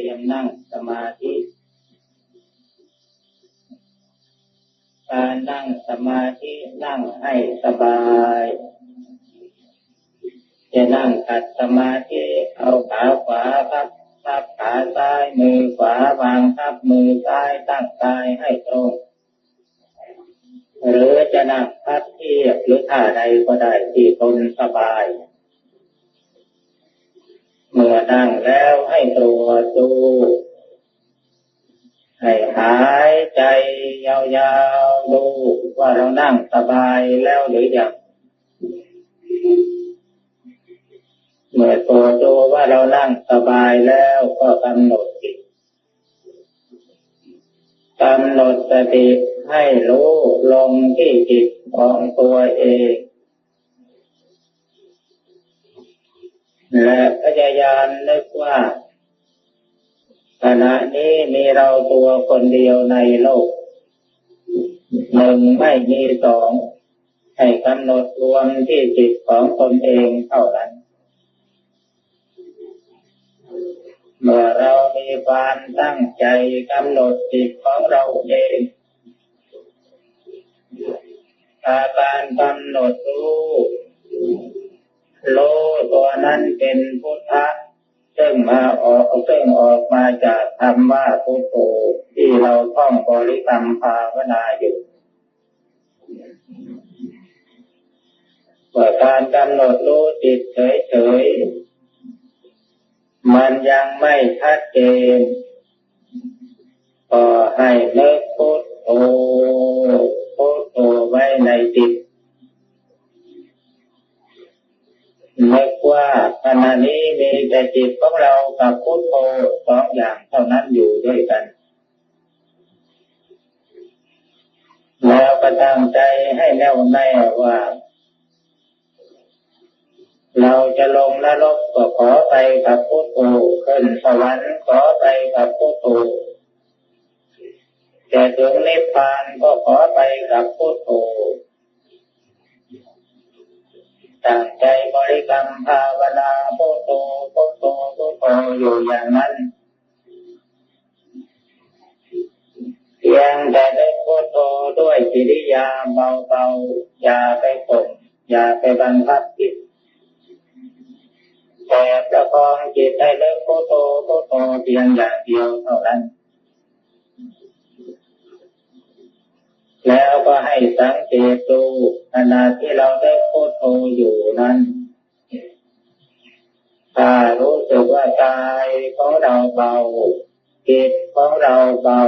ຽມນັ່ງສະມາທິ. ການນັ່ງສະມາທິ ນັ່ງໃຫ້ສະບາຍ. ຈະນັ່ງຂັດສະມາທິ ເອົາຂາຂວາພັບທັບຂາຊ້າຍ, ມືຂວາວາງທັບມືຊ້າຍ, ຕັ້ງກາຍໃຫ້ຕົງ. ຫຼືຈະນັ່ງພັບທຽບ ຫຼືທ່າໃດກໍໄດ້ທີ່ຕົນສະບາຍ. ເມື່ອນັ່ງແລ້ວໃຫ້ຕົວຈູ, ໃຫ້ຫາຍໃຈຍາວໆ, ຮູ້ວ່າເຮົານັ່ງສະບາຍແລ້ວຫຼືຍັງ. ເມື່ອຕົວຈູວ່າເຮົານັ່ງສະບາຍແລ້ວ ກໍກຳນົດຈິດ. ກຳນົດສະຕິໃຫ້ຮູ້ລົງທີ່ຈິດຂອງຕົວເອງ ແລະ ພະຍາຍາມນຶກວ່າ ຂະນະນີ້ມີເຮົາຕົວຄົນດຽວໃນໂລກ, ໜຶ່ງ ໄມ່ມີສອງ. ໃຫ້ກຳນົດລວມທີ່ຈິດຂອງຕົນເອງເທົ່ານັ້ນ. ເມື່ອເຮົາມີຄວາມຕັ້ງໃຈກຳນົດຈິດຂອງເຮົາເອງ, ອາການກຳນົດຮູ້, ໂລຕົວນັ້ນເປັນພຸດທະ, ເຊິ່ງມາອອກ, ເຊິ່ງອອກມາຈາກຄຳວ່າພຸດໂທ ທີ່ເຮົາທ່ອງບໍລິກຳພາວະນາຢູ່. ເມື່ອການກຳນົດຮູ້ຈິດເສີຍໆ ມັນຍັງໄມ່ຊັດເຈນ, ກໍໃຫ້ນຶກພຸດໂທ, ພຸດໂທໄວ້ໃນຈິດ. ນຶກວ່າຂະນະນີ້ມີແຕ່ຈິດຂອງເຮົາກັບພຸດໂທສອງຢ່າງເທົ່ານັ້ນຢູ່ດ້ວຍກັນ. ແລ້ວກໍຕັ້ງໃຈໃຫ້ແນ່ວແນ່ວ່າ ເຮົາຈະລົງນະລົກກໍຂໍໄປກັບພຸດໂທ, ຂຶ້ນສະຫວັນຂໍໄປກັບພຸດໂທ, ຈະເຖິງນິບພານກໍຂໍໄປກັບພຸດໂທ. ຕັ້ງໃຈບໍລິກຳພາວະນາ ພຸດໂທ ພຸດໂທ ພຸດໂທ ຢູ່ຢ່າງນັ້ນ. ພຽງແຕ່ນຶກພຸດໂທດ້ວຍກິລິຍາເບົາໆ, ຢ່າໄປຂົ່ມ, ຢ່າໄປບັງຄັບຈິດ, ແຕ່ປະຄອງຈິດໃຫ້ນຶກພຸດໂທ ພຸດໂທ ພຽງຢ່າງດຽວເທົ່ານັ້ນ. ແລ້ວກໍໃຫ້ສັງເກດດູ ຂະນະທີ່ເຮົາໄດ້ພຸດໂທຢູ່ນັ້ນ, ຖ້າຮູ້ສຶກວ່າກາຍຂອງເຮົາເບົາ, ຈິດຂອງເຮົາເບົາ,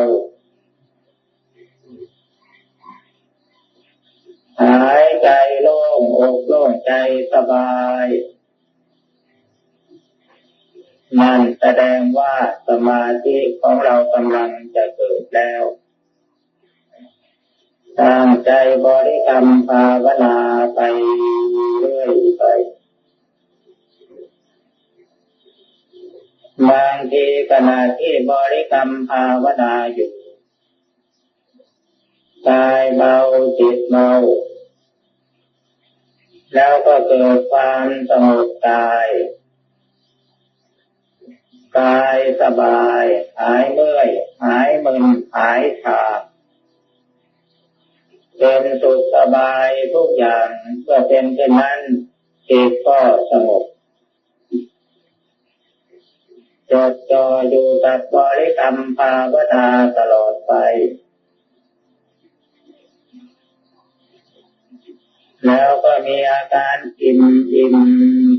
ຫາຍໃຈໂລ່ງອົກໂລ່ງໃຈສະບາຍ, ນັ້ນສະແດງວ່າສະມາທິຂອງເຮົາກຳລັງຈະເກີດແລ້ວ. ຕັ້ງໃຈບໍລິກຳພາວະນາໄປເລື້ອຍໄປ. ບາງທີຂະນະທີ່ບໍລິກຳພາວະນາຢູ່, ກາຍເບົາ, ຈິດເບົາ, ແລ້ວກໍເກີດຄວາມສະຫງົບກາຍ, ກາຍສະບາຍ, ຫາຍເມື່ອຍ, ຫາຍມຶນ, ຫາຍຊາ, ເປັນສຸກສະບາຍທຸກຢ່າງ. ເມື່ອເປັນເຊັ່ນນັ້ນ, ຈິດກໍສະຫງົບ. ຈົດຈ່ອຢູ່ກັບບໍລິກຳພາວະນາຕະຫຼອດໄປ, ແລ້ວກໍມີອາການອີ່ມອີ່ມ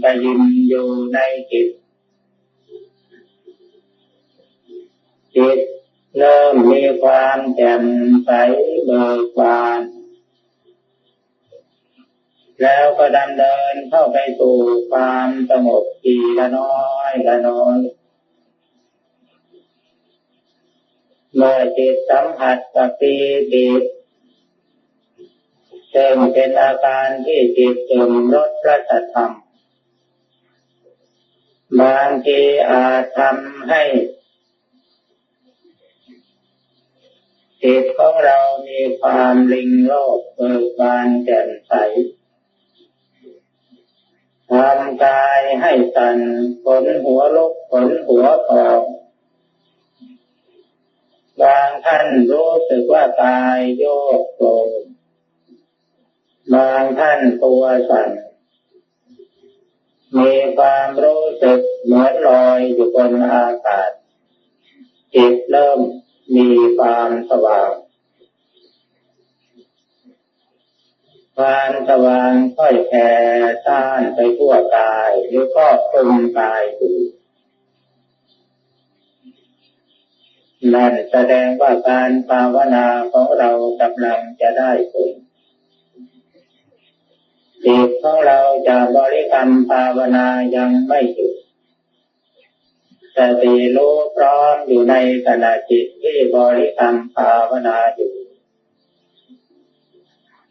ກະຢິມຢູ່ໃນຈິດ. ຈິດເລີ່ມມີຄວາມແຈ່ມໃສເບີກບານ. ແລ້ວກໍດຳເນີນເຂົ້າໄປສູ່ຄວາມສະຫງົບທີລະນ້ອຍລະນ້ອຍ. ເມື່ອຈິດສຳຜັດກັບປີຕິ, ເຊິ່ງເປັນອາການທີ່ຈິດຕື່ມລົດລະສະທຳ, ບາງທີອາດທຳໃຫ້ ຈິດຂອງເຮົາມີຄວາມເລັ່ງໂລດເບີກບານແຈ່ມໃສ, ທຳກາຍໃຫ້ສັ່ນ, ຂົນຫົວລຸກ, ຂົນຫົວພອງ, ท่านรู้สึกว่ากายโยกโคลน บางท่านตัวสั่น มีความรู้สึกเหมือนลอยอยู่บนอากาศ จิตเริ่มมีความสว่าง ความสว่างค่อยแผ่ซ่านไปทั่วกาย หรือครอบคลุมกายอยู่ นั่นแสดงว่าการภาวนาของเรากำลังจะได้ผล จิตของเราจะบริกรรมภาวนายังไม่หยุด สติรู้พร้อมอยู่ในขณะจิตที่บริกรรมภาวนาอยู่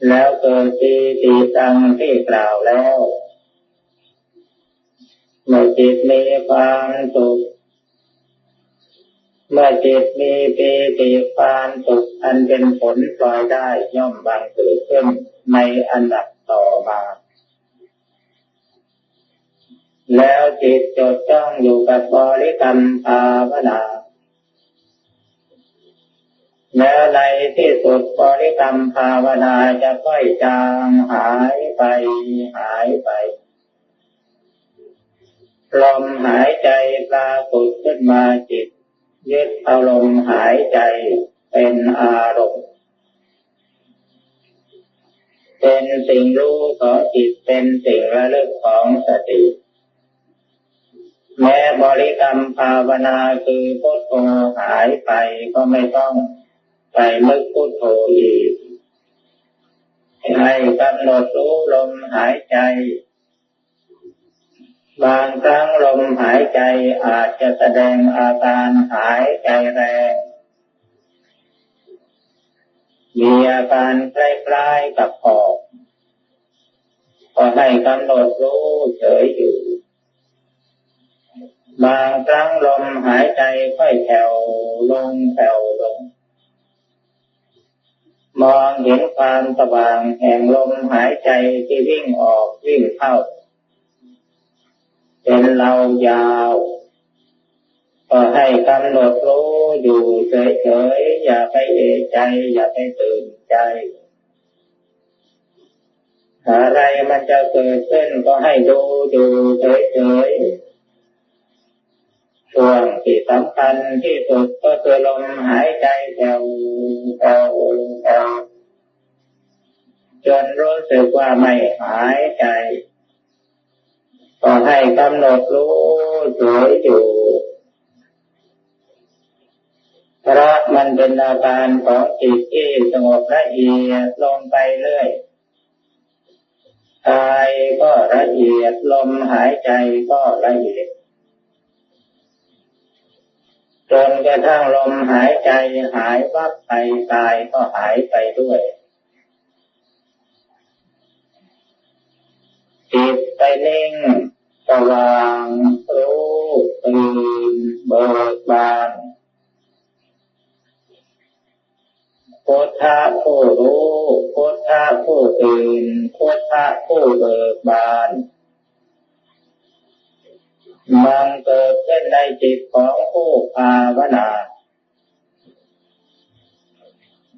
แล้วเกิดปีติดังที่กล่าวแล้ว เมื่อจิตมีความสุข เมื่อจิตมีปีติ ความสุขอันเป็นผลพลอยได้ย่อมบังเกิดขึ้นในอันดับต่อมา แล้วจิตจดจ้องอยู่กับบริกรรมภาวนา แล้วในที่สุดบริกรรมภาวนาจะค่อยจางหายไป หายไป ลมหายใจปรากฏขึ้นมา จิตยึดเอาลมหายใจเป็นอารมณ์ เป็นสิ่งรู้ของจิต เป็นสิ่งระลึกของสติ แม้บริกรรมภาวนาคือพุทโธหายไปก็ไม่ต้องไปนึกพุทโธอีก ให้กำหนดรู้ลมหายใจ บางครั้งลมหายใจอาจจะแสดงอาการหายใจแรง มีอาการคล้ายๆกับหอบ ก็ให้กำหนดรู้เฉยอยู่ บางครั้งลมหายใจค่อยแผ่วลง แผ่วลง มองเห็นความสว่างแห่งลมหายใจที่วิ่งออกวิ่งเข้า เป็นเรายาว ก็ให้กำหนดรู้อยู่เฉยๆ อย่าไปเอะใจ อย่าไปตื่นใจ อะไรมันจะเกิดขึ้นก็ให้ดูอยู่เฉยๆ ช่วงที่สำคัญที่สุดก็คือลมหายใจแผ่ว แผ่ว แผ่ว จนรู้สึกว่าไม่หายใจ ก็ให้กำหนดรู้เฉยอยู่ เพราะมันเป็นอาการของจิตที่สงบละเอียดลงไปเรื่อย กายก็ละเอียด ลมหายใจก็ละเอียด จนกระทั่งลมหายใจหายวับไป กายก็หายไปด้วย จิตไปนิ่ง สว่าง รู้ ตื่น เบิกบาน พุทธะผู้รู้ พุทธะผู้ตื่น พุทธะผู้เบิกบาน บังเกิดขึ้นในจิตของผู้ภาวนา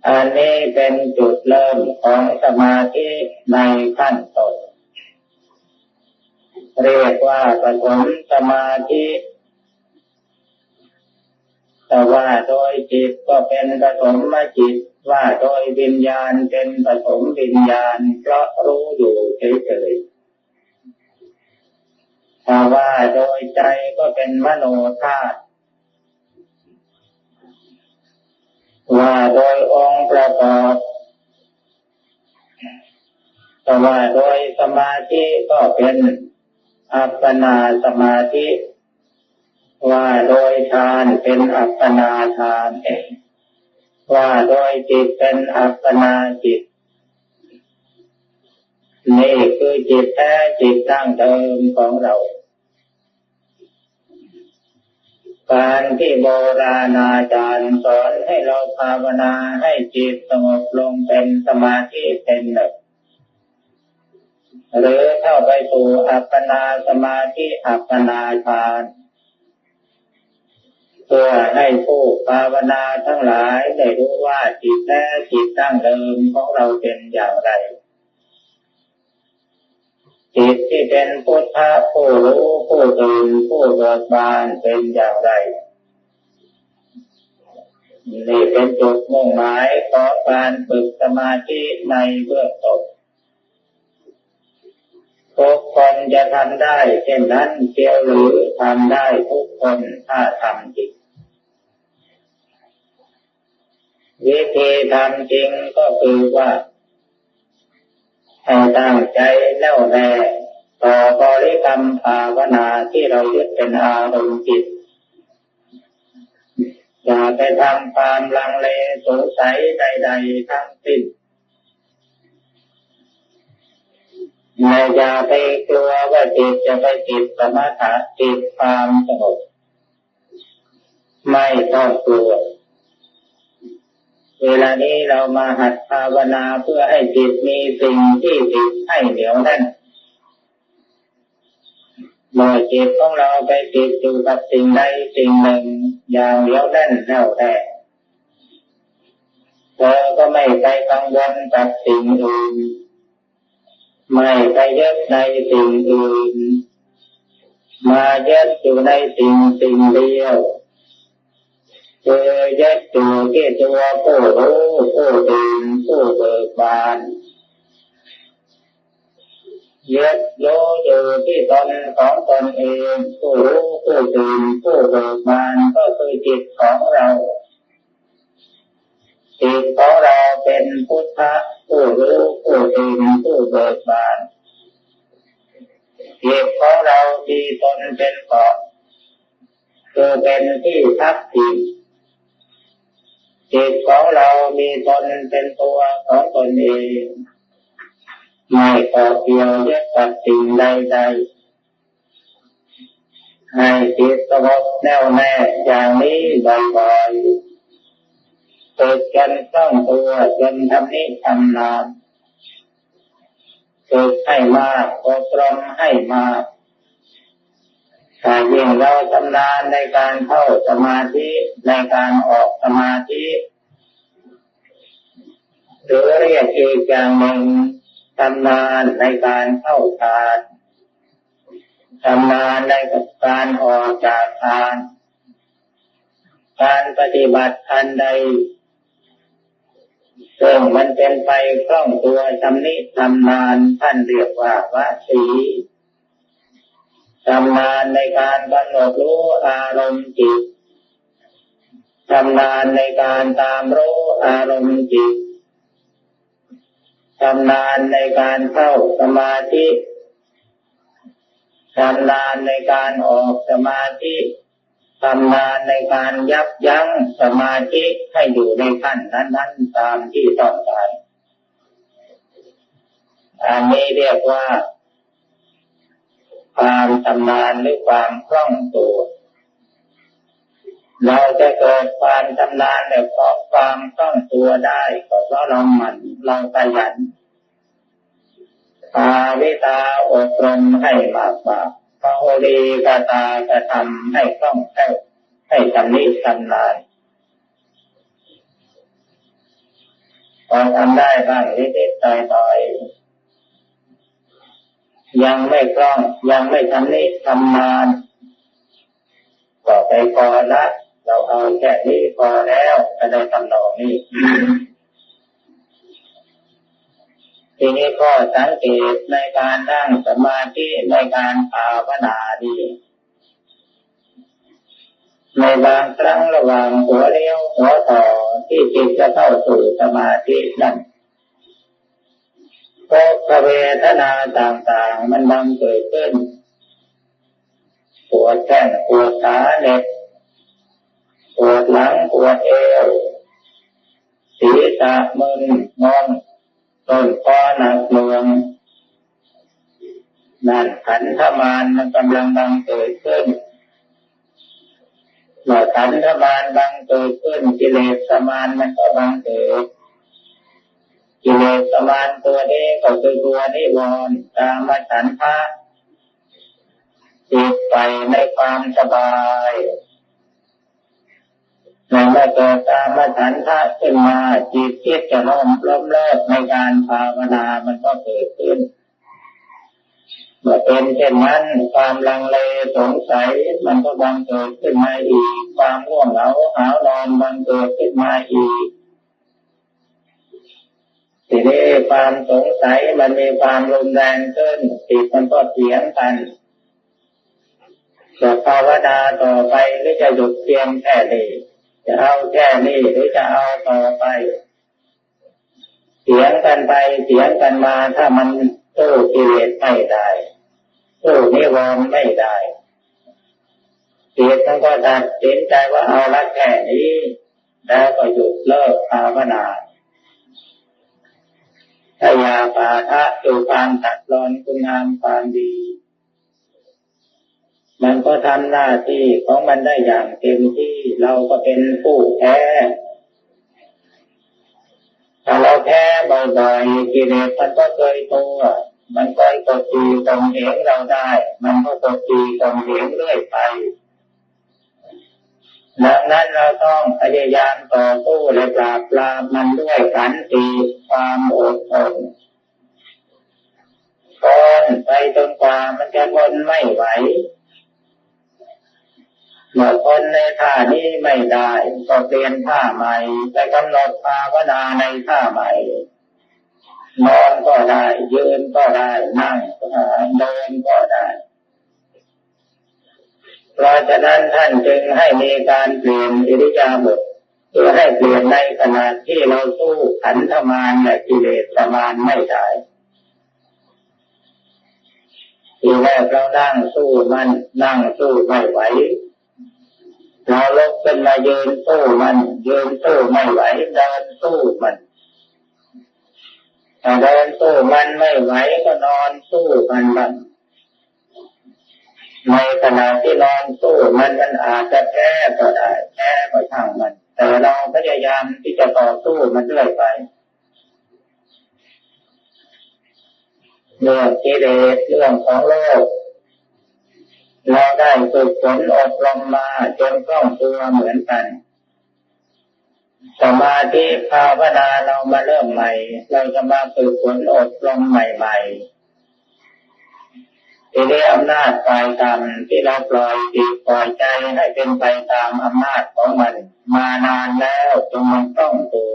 อันนี้เป็นจุดเริ่มของสมาธิในขั้นต้น เรียกว่าปฐมสมาธิ ถ้าว่าโดยจิตก็เป็นปฐมจิต ว่าโดยวิญญาณเป็นปฐมวิญญาณ เพราะรู้อยู่เฉยๆ ถ้าว่าโดยใจก็เป็นมโนธาตุ ว่าโดยองค์ประกอบ ถ้าว่าโดยสมาธิก็เป็นอัปปนาสมาธิ ว่าโดยฌานเป็นอัปปนาฌาน ว่าโดยจิตเป็นอัปปนาจิต นี่คือจิตแท้ จิตดั้งเดิมของเรา การที่โบราณอาจารย์สอนให้เราภาวนาให้จิตสงบลงเป็นสมาธิเป็นหนึ่ง หรือเข้าไปสู่อัปปนาสมาธิ อัปปนาฌาน ພື່ອໃຫ້ຜູ້ພາວະນາທັງຫຼາຍໄດ້ຮູ້ວ່າຈິດແທ້ ຈິດດັ້ງເດີມຂອງເຮົາເປັນຢ່າງໃດ, ຈິດທີ່ເປັນພຸດທະ ຜູ້ຮູ້ ຜູ້ຕື່ນ ຜູ້ເບີກບານເປັນຢ່າງໃດ. ນີ້ເປັນຈຸດມຸ່ງໝາຍຂອງການຝຶກສະມາທິໃນເບື້ອງຕົ້ນ. ທຸກຄົນຈະທຳໄດ້ເຊັ່ນນັ້ນເຊຍຫຼື? ທຳໄດ້ທຸກຄົນ ຖ້າທຳຈິງ. ວິທີທຳຈິງກໍຄືວ່າ ໃຫ້ຕັ້ງໃຈແໜ້ວແນ່ຕໍ່ບໍລິກຳພາວະນາທີ່ເຮົາຍຶດເປັນອາລົມຈິດ. ຢ່າໄປທຳຄວາມລັງເລສົງໄສໃດໆທັງສິ້ນ ແລະ ຢ່າໄປກົວວ່າຈິດຈະໄປຕິດສະມະຖະ, ຕິດຄວາມສະຫງົບ. ໄມ່ຕ້ອງກົວ. ເວລານີ້ເຮົາມາຫັດພາວະນາເພື່ອໃຫ້ຈິດມີສິ່ງທີ່ຕິດໃຫ້ໜຽວແໜ້ນ. ເມື່ອຈິດຂອງເຮົາໄປຕິດຢູ່ກັບສິ່ງໃດສິ່ງໜຶ່ງຢ່າງໜຽວແໜ້ນແນ່ວແທ້, ເຮົາກໍໄມ່ໄປກັງວົນກັບສິ່ງອື່ນ, ໄມ່ໄປຍຶດໃນສິ່ງອື່ນ, ມາຍຶດຢູ່ໃນສິ່ງສິ່ງດຽວ, ຄືຍຶດຢູ່ທີ່ຕົວຜູ້ຮູ້, ຜູ້ຕື່ນ, ຜູ້ເບີກບານ. ຍຶດຮູ້ຢູ່ທີ່ຕົນຂອງຕົນເອງ, ຜູ້ຮູ້, ຜູ້ຕື່ນ, ຜູ້ເບີກບານ ກໍຄືຈິດຂອງເຮົາ. ຈິດຂອງເຮົາເປັນພຸດທະ, ຜູ້ຮູ້, ຜູ້ຕື່ນ, ຜູ້ເບີກບານ. ຈິດຂອງເຮົາມີຕົນເປັນເກາະ, ຄືເປັນທີ່ພັກພິງ. ຈິດຂອງເຮົາມີຕົນເປັນຕົວຂອງຕົນເອງ, ໄມ່ເກາະກ່ຽວຍຶດກັບສິ່ງໃດໆ. ໃຫ້ຈິດສະຫງົບແໜ້ວແນ່ຢ່າງນີ້ບ່ອຍໆ, ຝຶກຈົນຄ່ອງຕົວ, ຈົນຊຳນິຊຳນານ. ຝຶກໃຫ້ມາກ, ອົບຮົມໃຫ້ມາກ. ຖ້າຍິ່ງເຮົາຊຳນານໃນການເຂົ້າສະມາທິ, ໃນການອອກສະມາທິ, ຫຼື ຮຽກອີກຢ່າງໜຶ່ງ, ຊຳນານໃນການເຂົ້າฌານ, ຊຳນານໃນການອອກຈາກฌານ, ການປະຕິບັດອັນໃດ ເຊິ່ງມັນເປັນໄປຄ່ອງຕົວຊຳນິຊຳນານ, ທ່ານຮຽກວ່າວະສີ. ຊຳນານໃນການກຳນົດຮູ້ອາລົມຈິດ, ຊຳນານໃນການຕາມຮູ້ອາລົມຈິດ, ຊຳນານໃນການເຂົ້າສະມາທິ, ຊຳນານໃນການອອກສະມາທິ, ຊຳນານໃນການຢັບຢັ້ງສະມາທິໃຫ້ຢູ່ໃນຂັ້ນນັ້ນໆຕາມທີ່ຕ້ອງການ. ອັນນີ້ຮຽກວ່າຄວາມຊຳນານ ຫຼື ຄວາມຄ່ອງຕົວ. ເຮົາຈະເກີດຄວາມຊຳນານ ແລະ ຄວາມຄ່ອງຕົວໄດ້ ກໍເພາະເຮົາໝັ່ນ, ເຮົາຂະຫຍັນ. ພາວະນາອົບຮົມໃຫ້ມາກໆ, ປະໂຫລີກະຕາກະທຳໃຫ້ຄ່ອງແຄ້ວ, ໃຫ້ຊຳນິຊຳນານ. ພໍທຳໄດ້ບ້າງເລັກໆນ້ອຍໆ, ຍັງໄມ່ຄ່ອງ, ຍັງໄມ່ຊຳນິຊຳນານ, ກໍໄປພໍລະ, ເຮົາເອົາແຄ່ນີ້ພໍແລ້ວ, ອະໄລທຳນອງນີ້. ທີນີ້ຂໍ້ສັງເກດໃນການນັ່ງສະມາທິ, ໃນການພາວະນານີ້, ໃນບາງຄັ້ງລະຫວ່າງຫົວຮຽວຫົວຕໍ່ທີ່ຈິດຈະເຂົ້າສູ່ສະມາທິນັ້ນ, ທຸກຂະເວທະນາຕ່າງໆມັນບັງເກີດຂຶ້ນ, ປວດແຂ້ງປວດຂາເໜັບ, ປວດຫຼັງປວດເອວ, ສີສະມຶນງອນ, ຕົ້ນຄໍໜັກໜ່ວງ. ນັ້ນຂັນທະມານມັນກຳລັງບັງເກີດຂຶ້ນ. ເມື່ອຂັນທະມານບັງເກີດຂຶ້ນ, ກິເລສະມານມັນກໍບັງເກີດ. ກິເລສະມານຕົວນີ້ກໍຄືຕົວນິວອນ, ກາມະສັນທະ, ຈິດໄປໃນຄວາມສະບາຍ. เมื่อเกิดกามฉันทะขึ้นมา จิตคิดจะล้มล้มเลิกในการภาวนามันก็เกิดขึ้น เมื่อเป็นเช่นนั้น ความลังเลสงสัยมันก็บังเกิดขึ้นมาอีก ความง่วงเหงาหาวนอนบังเกิดขึ้นมาอีก ทีนี้ความสงสัยมันมีความรุนแรงขึ้น จิตมันก็เถียงกัน จะภาวนาต่อไปหรือจะหยุดเพียงแค่นี้ จะเอาแค่นี้หรือจะเอาต่อไป เถียงกันไปเถียงกันมา ถ้ามันสู้กิเลสไม่ได้ สู้นิวรณ์ไม่ได้ จิตมันก็ตัดสินใจว่าเอาละแค่นี้ แล้วก็หยุดเลิกภาวนา พยาบาทะคือความตัดรอนคุณงามความดี มันก็ทำหน้าที่ของมันได้อย่างเต็มที่ เราก็เป็นผู้แพ้ ถ้าเราแพ้บ่อยๆ กิเลสมันก็เคยตัว มันก็กดขี่ข่มเหงเราได้ มันก็กดขี่ข่มเหงเรื่อยไป ดังนั้นเราต้องพยายามต่อสู้และปราบปรามมันด้วยขันติ ความอดทน ทนไปจนกว่ามันจะทนไม่ไหว เมื่อทนในท่านี้ไม่ได้ ก็เปลี่ยนท่าใหม่ ไปกำหนดภาวนาในท่าใหม่ นอนก็ได้ ยืนก็ได้ นั่ง เอ่อ เดินก็ได้ เพราะฉะนั้นท่านจึงให้มีการเปลี่ยนอิริยาบถ เพื่อให้เปลี่ยนในขณะที่เราสู้ขันธมารและกิเลสมารไม่ได้ ทีแรกเรานั่งสู้มัน นั่งสู้ไม่ไหว เราลุกขึ้นมายืนสู้มัน ยืนสู้ไม่ไหว เดินสู้มัน ถ้าเดินสู้มันไม่ไหวก็นอนสู้มันบ้าง ในขณะที่นอนสู้มัน มันอาจจะแพ้ก็ได้ แพ้ก็ช่างมัน แต่เราพยายามที่จะต่อสู้มันเรื่อยไป เรื่องกิเลส เรื่องของโลก เราได้ฝึกฝนอบรมมาจนคล่องตัวเหมือนกัน สมาธิภาวนาเรามาเริ่มใหม่ เราจะมาฝึกฝนอบรมใหม่ๆ ทีนี้อำนาจฝ่ายต่ำที่เราปล่อยจิตปล่อยใจให้เป็นไปตามอำนาจของมันมานานแล้ว จนมันคล่องตัว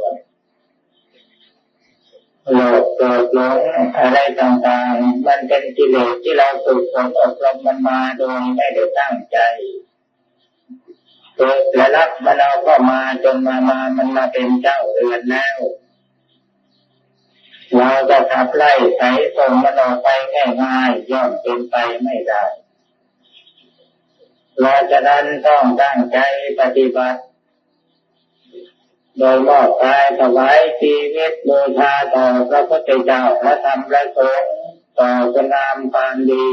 โลภโกรธหลงอะไรต่างๆ มันเป็นกิเลสที่เราฝึกฝนอบรมมันมาโดยไม่ได้ตั้งใจ ฝึกและรับมันเอาเข้ามาจนมา มา มันมาเป็นเจ้าเรือนแล้ว เราจะขับไล่ไถส่งมันออกไปง่ายๆ ย่อมเป็นไปไม่ได้ เพราะฉะนั้นต้องตั้งใจปฏิบัติ โดยมอบกายถวายชีวิตบูชาต่อพระพุทธเจ้า พระธรรม พระสงฆ์ ต่อคุณงามความดี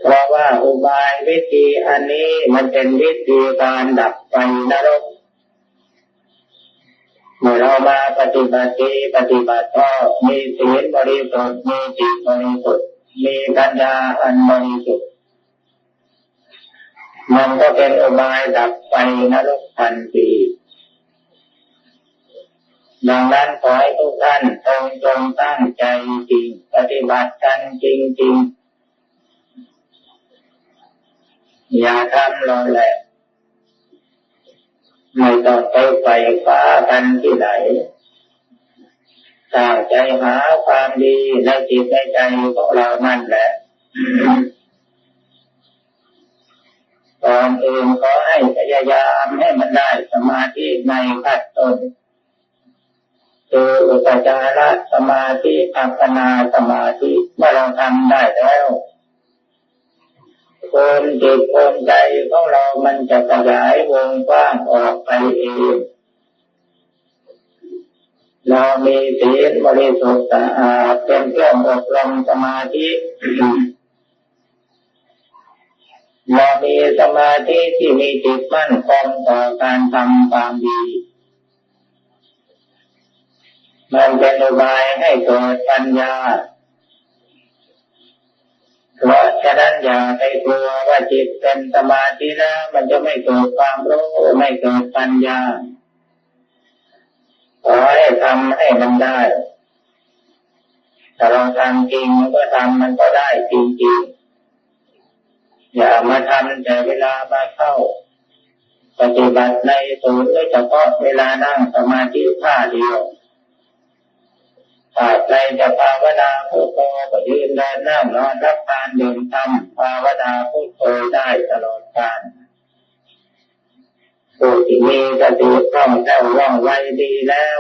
เพราะว่าอุบายวิธีอันนี้มันเป็นวิธีการดับไฟนรก เมื่อเรามาปฏิบัติดีปฏิบัติชอบ มีศีลบริสุทธิ์ มีจิตบริสุทธิ์ มีปัญญาอันบริสุทธิ์ มันก็เป็นอุบายดับไฟนรกทันที ดังนั้นขอให้ทุกท่านจง จงตั้งใจจริง ปฏิบัติกันจริงๆ อย่าทำหล่อแหละ ไม่ต้องไปไขว่คว้ากันที่ไหน ตั้งใจหาความดีในจิตในใจของเรานั่นแหละ ก่อนอื่นขอให้พยายามให้มันได้สมาธิในขั้นต้น คืออุปจารสมาธิ อัปปนาสมาธิ เมื่อเราทำได้แล้ว ภูมิจิตภูมิใจของเรามันจะขยายวงกว้างออกไปเอง เรามีศีลบริสุทธิ์สะอาดเป็นเครื่องอบรมสมาธิ เรามีสมาธิที่มีจิตมั่นคงต่อการทำความดี มันเป็นอุบายให้เกิดปัญญา เพราะฉะนั้นอย่าไปกลัวว่าจิตเป็นสมาธิแล้วมันจะไม่เกิดความรู้ ไม่เกิดปัญญา ขอให้ทำให้มันได้ ถ้าเราทำจริงมันก็ทำ มันก็ได้จริงๆ อย่ามาทำแต่เวลามาเข้าปฏิบัติในศูนย์ โดยเฉพาะเวลานั่งสมาธิท่าเดียว ถ้าใครจะภาวนาพุทโธก็ยืนเดินนั่งนอนรับทานดื่มทำภาวนาพุทโธได้ตลอดกาล ผู้ที่มีสติคล่องแคล่วว่องไวดีแล้ว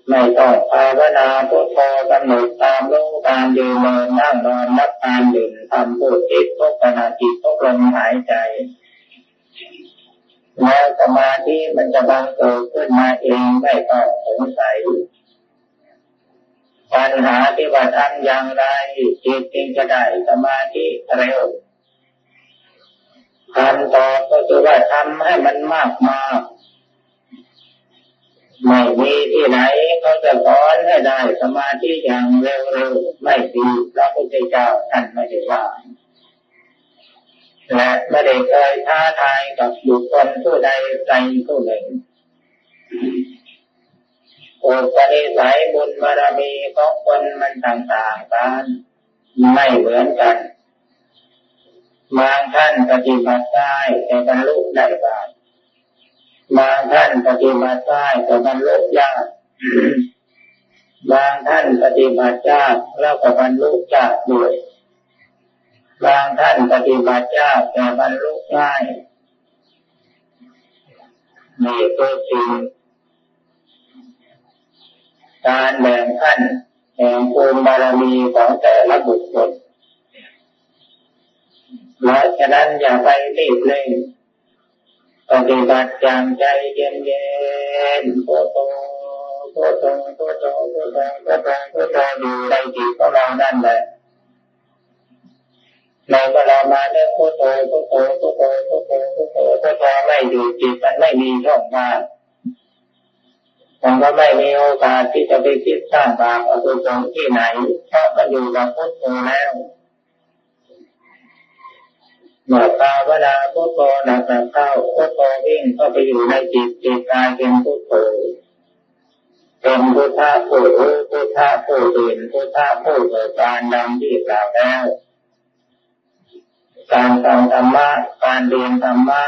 ไม่ต้องภาวนาพุทโธ กำหนดตามรู้การยืนเดินนั่งนอนรับทานดื่มทำ พูดคิดทุกขณะจิตทุกลมหายใจ แล้วสมาธิมันจะบังเกิดขึ้นมาเอง ไม่ต้องสงสัย ปัญหาที่ว่าทำอย่างไรจิตจึงจะได้สมาธิเร็ว คำตอบก็คือว่าทำให้มันมากๆ ไม่มีที่ไหนเขาจะสอนให้ได้สมาธิอย่างเร็วๆ ไม่มี พระพุทธเจ้าท่านไม่ได้ว่า และไม่ได้เคยท้าทายกับบุคคลผู้ใดใดผู้หนึ่ง อุปนิสัยบุญบารมีของคนมันต่างๆ กัน ไม่เหมือนกัน บางท่านปฏิบัติได้แต่บรรลุได้บ้าง บางท่านปฏิบัติได้แต่บรรลุยาก บางท่านปฏิบัติยากแล้วก็บรรลุยากด้วย บางท่านปฏิบัติยากแต่บรรลุง่าย นี่คือสิ่ง การแบ่งขั้นแห่งบุญบารมีของแต่ละบุคคล เพราะฉะนั้นอย่าไปรีบเร่ง ปฏิบัติอย่างใจเย็นๆ พุทโธ พุทโธ พุทโธ พุทโธ พุทโธ พุทโธ อยู่ในจิตของเรานั่นแหละ ในเมื่อเรามานึกพุทโธ พุทโธ พุทโธ พุทโธ พุทโธ พุทโธไม่อยู่ จิตมันไม่มีช่องว่าง มันก็ไม่มีโอกาสที่จะไปคิดสร้างบาปอกุศลที่ไหน เพราะมันอยู่กับพุทโธแล้ว เมื่อภาวนาพุทโธหนักๆ เข้า พุทโธวิ่งเข้าไปอยู่ในจิต จิตกลายเป็นพุทโธ เป็นพุทธะผู้รู้ พุทธะผู้ตื่น พุทธะผู้เบิกบาน ดังที่กล่าวแล้ว การฟังธรรมะ การเรียนธรรมะ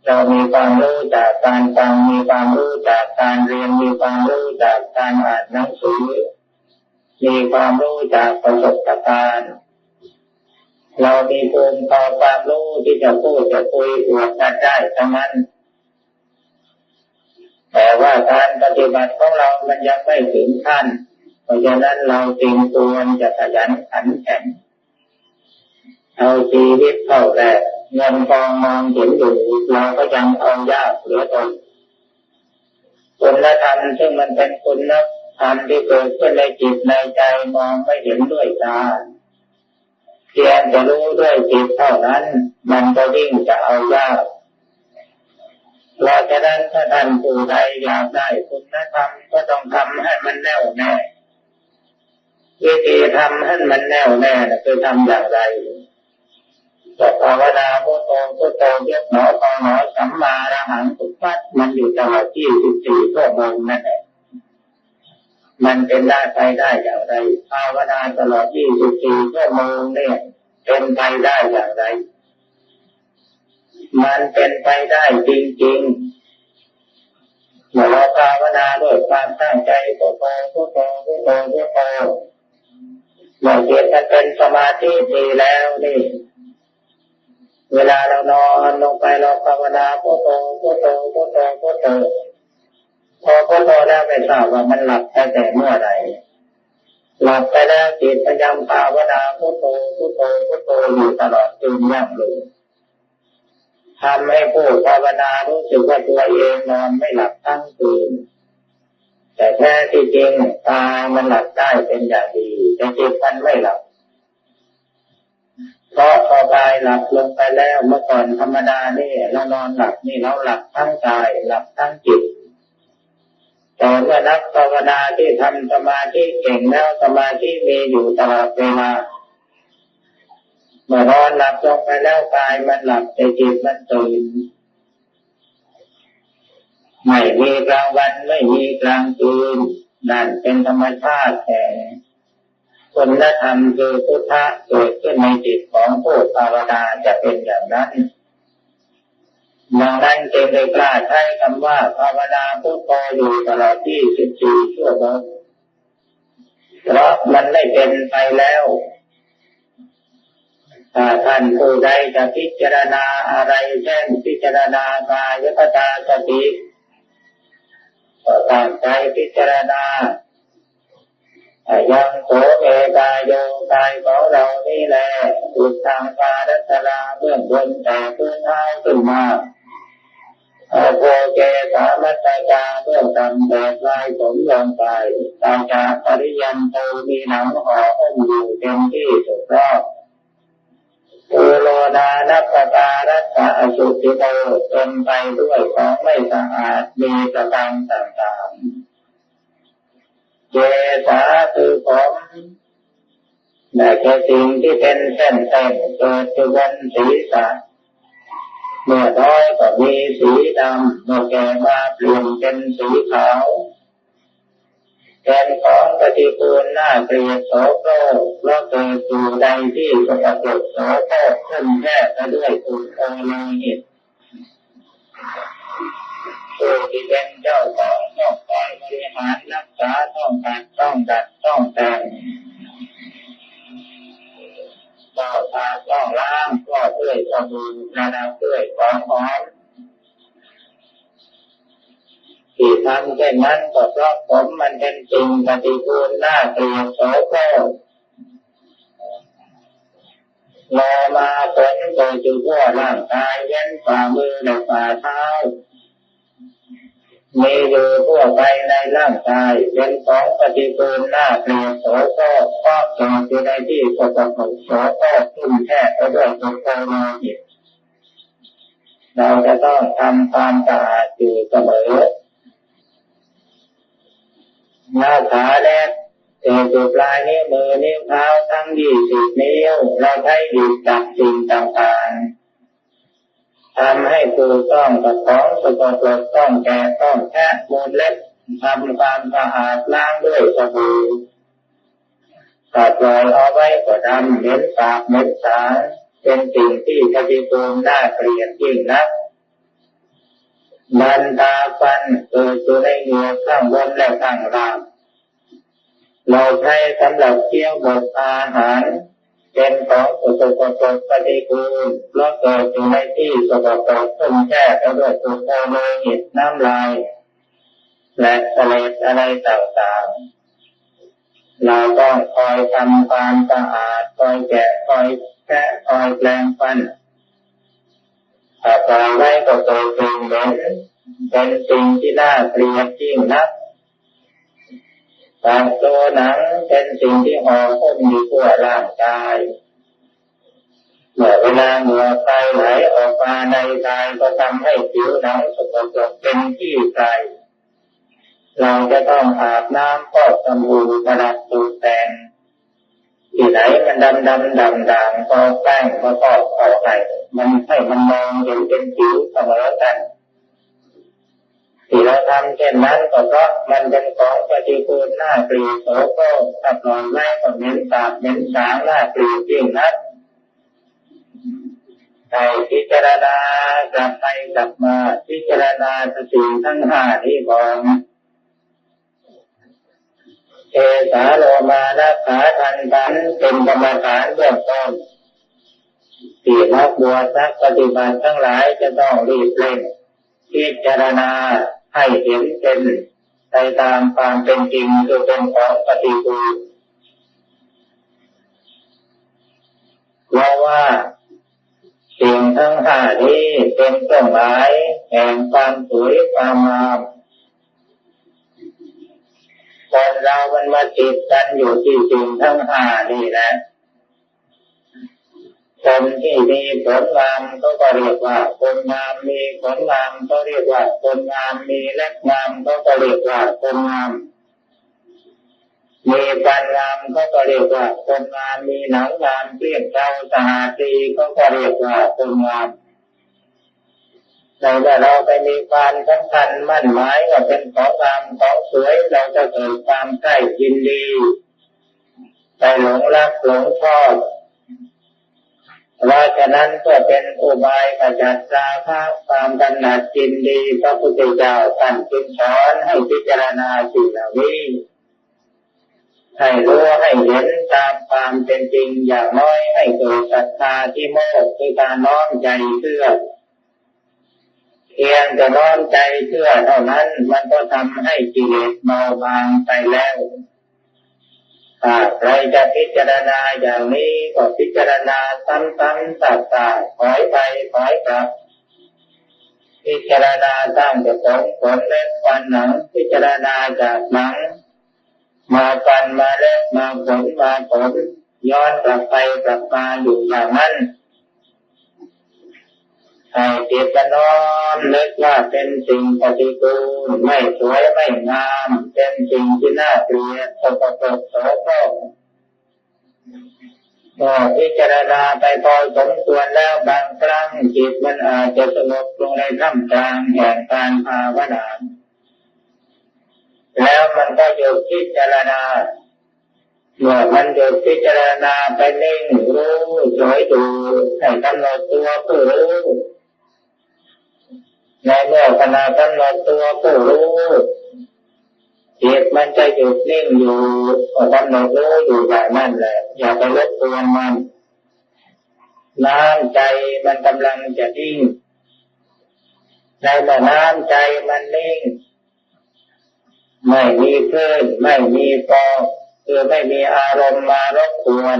เรามีความรู้จากการฟัง มีความรู้จากการเรียน มีความรู้จากการอ่านหนังสือ มีความรู้จากประสบการณ์ เรามีภูมิพอความรู้ที่จะพูดจะคุยอวดกันได้ทั้งนั้น แต่ว่าการปฏิบัติของเรามันยังไม่ถึงขั้น เพราะฉะนั้นเราจึงควรจะขยันขันแข็ง เอาชีวิตเข้าแลก เงินทองมองเห็นอยู่ เราก็ยังเอายากเหลือเกิน คุณธรรมซึ่งมันเป็นคุณธรรมที่เกิดขึ้นในจิตในใจ มองไม่เห็นด้วยตา เพียงแต่รู้ด้วยจิตเท่านั้น มันก็ยิ่งจะเอายาก เพราะฉะนั้นถ้าท่านผู้ใดอยากได้คุณธรรม ก็ต้องทำให้มันแน่วแน่ วิธีทำให้มันแน่วแน่น่ะคือทำอย่างไร ก็ภาวนาพุทโธ พุทโธ ยุบหนอ พองหนอ สัมมาอรหัง ก็ปั๊บมันอยู่ตลอดยี่สิบสี่ชั่วโมงนั่นแหละ มันเป็นได้ไปได้อย่างไร ภาวนาตลอดยี่สิบสี่ชั่วโมงเนี่ย เป็นไปได้อย่างไร มันเป็นไปได้จริงๆ เมื่อเราภาวนาด้วยความตั้งใจ พุทโธ พุทโธ พุทโธ พุทโธ เมื่อจิตมันเป็นสมาธิดีแล้วนี่ เวลาเรานอนลงไป เราภาวนาพุทโธ พุทโธ พุทโธ พุทโธ พอพุทโธแล้วไม่ทราบว่ามันหลับไปแต่เมื่อไหร่ หลับไปแล้วจิตมันยังภาวนาพุทโธ พุทโธ พุทโธอยู่ตลอด ตื่นยังลืม ทำให้ผู้ภาวนารู้สึกว่าตัวเองนอนไม่หลับทั้งคืน แต่แท้ที่จริงตามันหลับได้เป็นอย่างดี แต่จิตมันไม่หลับ เพราะพอกายหลับลงไปแล้ว เมื่อก่อนธรรมดานี่เรานอนหลับนี่ เราหลับทั้งกาย หลับทั้งจิต ແຕ່ເມື່ອນັກພາວະນາທີ່ທຳສະມາທິເກັ່ງແລ້ວ ສະມາທິມີຢູ່ຕະຫຼອດເວລາ ເມື່ອນອນຫຼັບລົງໄປແລ້ວ ກາຍມັນຫຼັບ ແຕ່ຈິດມັນຕື່ນ ໄມ່ມີກາງວັນ ໄມ່ມີກາງຄືນ ນັ້ນເປັນທຳມະຊາດແຫ່ງຄຸນນະທຳ ຄືພຸດທະເກີດຂຶ້ນໃນຈິດຂອງຜູ້ພາວະນາ ຈະເປັນຢ່າງນັ້ນ. ດັ່ງນັ້ນຈຶ່ງໄດ້ກ້າໃຊ້ຄຳວ່າພາວະນາພຸດໂທຢູ່ຕະຫຼອດ ຊາວສີ່ຊົ່ວໂມງ ເພາະມັນໄດ້ເປັນໄປແລ້ວ. ຖ້າທ່ານຜູ້ໃດຈະພິຈາລະນາອະໄລ ເຊັ່ນ ພິຈາລະນາກາຍະຄະຕາສະຕິ ກໍຕັ້ງໃຈພິຈາລະນາ ອາຍັງໂສເມກາໂຍ ກາຍຂອງເຮົານີ້ແລ ອຸດທັງປາລັດຕະລາ ເບື້ອງບົນແຕ່ພື້ນເທົ້າຂຶ້ນມາ ອະໂທເກສາມັດຕະກາ ເບື້ອງຕ່ຳແຕ່ປາຍຜົມລົງໄປ ຕາຈະປະລິຍັນໂຕ ມີໜັງຫໍ່ຫົ່ມຢູ່ເຕັມທີ່ສຸດຮອບ ປູໂຣນານັບປະກາລັດຕະອະສຸຈິໂຕ ເຕັມໄປດ້ວຍຂອງໄມ່ສະອາດ ມີປະການຕ່າງໆ ເກສາຄືຜົມ ໄດ້ແກ່ສິ່ງທີ່ເປັນເສັ້ນໆ ເກີດຢູ່ບົນສີສະ ເມື່ອນ້ອຍກໍມີສີດຳ ເມື່ອແກ່ມາປ່ຽນເປັນສີຂາວ ເປັນຂອງປະຕິກູນໜ້າເກລີຍດໂສໂຄຣກ ເພາະເກີດຢູ່ໃນທີ່ສະກະປົກໂສໂຄຣກ ຂຶ້ນແທບໄປດ້ວຍຝຸ່ນໂອໂລຫິດ. ຜູ້ທີ່ເປັນເຈົ້າຂອງຕ້ອງຄອຍບໍລິຫານຮັກສາ ຕ້ອງຕັດ ຕ້ອງດັດ ຕ້ອງແຕ່ງ ຕ້ອງສະອາດ ຕ້ອງລ້າງ ກໍດ້ວຍສະບູ່ ແລະ ດ້ວຍຂອງຫອມ ທີ່ທຳເຊັ່ນນັ້ນກໍເພາະຜົມມັນເປັນສິ່ງປະຕິກູນໜ້າເກລີຍດໂສໂຄຣກ. ຕໍ່ມາ ຂົນກໍຢູ່ທົ່ວຮ່າງກາຍ ເວັ້ນຝ່າມື ແລະ ຝ່າເທົ້າ ມີຢູ່ທົ່ວໄປໃນຮ່າງກາຍ ເປັນຂອງປະຕິກູນໜ້າເກລີຍດໂສໂຄຣກ ເພາະເກີດຢູ່ໃນທີ່ສະກະປົກໂສໂຄຣກ ຂຶ້ນແທບໄປດ້ວຍໂສໂຄຣກໂລຫິດ. ເຮົາຈະຕ້ອງທຳຄວາມສະອາດຢູ່ສະເໝີ. ໜ້າຂາແລະ ເກີດຢູ່ປາຍນິ້ວມື ນິ້ວເທົ້າທັງຊາວສີ່ນິ້ວ ເຮົາໃຊ້ດິນຈັບສິ່ງຕ່າງໆ ທຳໃຫ້ຖືກຕ້ອງກັບຂອງສະກະປົກ ຕ້ອງແກະ ຕ້ອງແທະ ມູນເລັບ ທຳຄວາມສະອາດ ລ້າງດ້ວຍສະບູ່. ຖ້າປ່ອຍເອົາໄວ້ກໍດຳ ເໝັນສາບເໝັນສາງ ເປັນສິ່ງທີ່ປະຕິກູນໜ້າເກລີຍດຍິ່ງນັກ. ດັນຕາຟັນ ເກີດຢູ່ໃນເຫງືອກຂ້າງບົນ ແລະ ຂ້າງລ່າງ ເຮົາໃຊ້ສຳລັບຄ້ຽວໝົກອາຫານ ເປັນຂອງສະກະປົກປະຕິກູນ ເພາະເກີດຢູ່ໃນທີ່ສະກະປົກ ເຊິ່ງແທບໄປດ້ວຍໂສໂຄຣກໂລຫິດ ນ້ຳລາຍ ແລະ ສະເລັດອະໄລຕ່າງໆ. ເຮົາຕ້ອງຄອຍທຳຄວາມສະອາດ ຄອຍແກະ ຄອຍແທະ ຄອຍແປງຟັນ. ຖ້າປ່ອຍໄວ້ກໍເກີດກິ່ນເໝັນ ເປັນສິ່ງທີ່ໜ້າເກລີຍດຍິ່ງນັກ. ປາກໂຕໜັງ ເປັນສິ່ງທີ່ຫໍ່ຫົ່ມຢູ່ທົ່ວຮ່າງກາຍ. ເມື່ອເວລາເຫື່ອໃຄໄຫຼອອກມາໃນກາຍ ກໍທຳໃຫ້ຜິວໜັງສະກະປົກເປັນຂີ້ໄກ່. ເຮົາຈະຕ້ອງອາບນ້ຳ ຟອກສະບູ່ ປະດັບຕົກແຕ່ງ. ທີ່ໃດມັນດຳໆ ດ່າງໆ ກໍເອົາແປ້ງມາຟອກເຂົ້າໃຫ້ ມັນໃຫ້ມັນມອງເຫັນເປັນຜິວສະເໝີກັນ. ທີ່ເຮົາທຳເຊັ່ນນັ້ນ ກໍເພາະມັນເປັນຂອງປະຕິກູນໜ້າເກລີຍດໂສໂຄຣກ. ຖ້າປ່ອຍໄວ້ກໍເໝັນສາບເໝັນສາງ ໜ້າເກລີຍດຍິ່ງນັກ. ໃຫ້ພິຈາລະນາກັບໄປກັບມາ, ພິຈາລະນາສະສິ່ງທັງຫ້ານີ້ບ່ອຍ. ເຄສາໂລມານະຂາທັນຕາ ເປັນກຳມະຖານເບື້ອງຕົ້ນ ທີ່ນັກບວດນັກປະຕິບັດທັງຫຼາຍຈະຕ້ອງລີບເລັ່ງພິຈາລະນາໃຫ້ເຫັນເປັນໄປຕາມຄວາມເປັນຈິງ ຄືເປັນຂອງປະຕິກູນ. ເພາະວ່າສິ່ງທັງຫ້ານີ້ເປັນເຄື່ອງໝາຍແຫ່ງຄວາມສວຍຄວາມງາມ. ຄົນເຮົາມັນມາຕິດກັນຢູ່ທີ່ສິ່ງທັງຫ້ານີ້ແຫຼະ. ຄົນທີ່ມີຜົມງາມເຂົາກໍຮຽກວ່າຄົນງາມ, ມີຂົນງາມເຂົາເອີ້ນວ່າຄົນງາມ, ມີເລັບງາມເຂົາກໍຮຽກວ່າຄົນງາມ, ມີຟັນງາມເຂົາກໍຮຽກວ່າຄົນງາມ, ມີໜັງງາມ ເກ້ງເຕົ່າ ສະຫາດດີເຂົາກໍຮຽກວ່າຄົນງາມ. ໃນເມື່ອເຮົາໄປມີຄວາມສຳຄັນໝັ້ນໝາຍວ່າເປັນຂອງງາມຂອງສວຍ, ເຮົາຈະເກີດຄວາມໃຄ່ຍິນດີ ໄປຫຼົງຮັກຫຼົງຊອບ. ເພາະສະນັ້ນ ເພື່ອເປັນອຸບາຍຂະຈັດລາຄະ ຄວາມກຳໜັດຍິນດີ, ພະພຸດທະເຈົ້າທ່ານຈຶ່ງສອນໃຫ້ພິຈາລະນາສິ່ງເຫຼົ່ານີ້ ໃຫ້ຮູ້ໃຫ້ເຫັນຕາມຄວາມເປັນຈິງ, ຢ່າງໜ້ອຍໃຫ້ເກີດສັດທາທິໂມກ ຄືການນ້ອມໃຈເຊື່ອ. ພຽງແຕ່ນ້ອມໃຈເຊື່ອເທົ່ານັ້ນ ມັນກໍທຳໃຫ້ກິເລດເບົາບາງໄປແລ້ວ. ຖ້າໃຄຈະພິຈາລະນາຢ່າງນີ້ ກໍພິຈາລະນາຊ້ຳໆຊາກໆ ຖອຍໄປຖອຍກັບ, ພິຈາລະນາສ້າງຈາກຜົມ ຂົນ ເລັບ ຟັນ ໜັງ, ພິຈາລະນາຈາກໜັງ ມາຟັນ ມາເລັບ ມາຂົນ ມາຂົນ ຍ້ອນກັບໄປກັບມາຢູ່ຢ່າງນັ້ນ. ໃຫ້ຈິດມັນນ້ອມນຶກວ່າເປັນສິ່ງປະຕິກູນ, ໄມ່ສວຍໄມ່ງາມ, ເປັນສິ່ງທີ່ໜ້າເກລີຍດ, ສົກກະປົກໂສໂຄຣກ. ເມື່ອພິຈາລະນາໄປພໍສົມຄວນແລ້ວ, ບາງຄັ້ງຈິດມັນອາດຈະສະຫງົບລົງໃນທ່າມກາງແຫ່ງການພາວະນາ ແລ້ວມັນກໍຢຸດພິຈາລະນາ. ເມື່ອມັນຢຸດພິຈາລະນາໄປ ນິ່ງຮູ້ເສີຍຢູ່, ໃຫ້ກຳນົດຕົວຜູ້ຮູ້. ໃນເມື່ອຂະນະກຳນົດຕົວຜູ້ຮູ້, ຈິດມັນຈະຢຸດນິ່ງຢູ່, ກໍກຳນົດຮູ້ຢູ່ຢ່າງນັ້ນແຫຼະ, ຢ່າໄປລົບກວນມັນ. ນ້ຳໃຈມັນກຳລັງຈະນິ່ງ. ໃນເມື່ອນ້ຳໃຈມັນນິ່ງ, ໄມ່ມີຄື້ນ, ໄມ່ມີຟອງ, ຄືໄມ່ມີອາລົມມາລົບກວນ,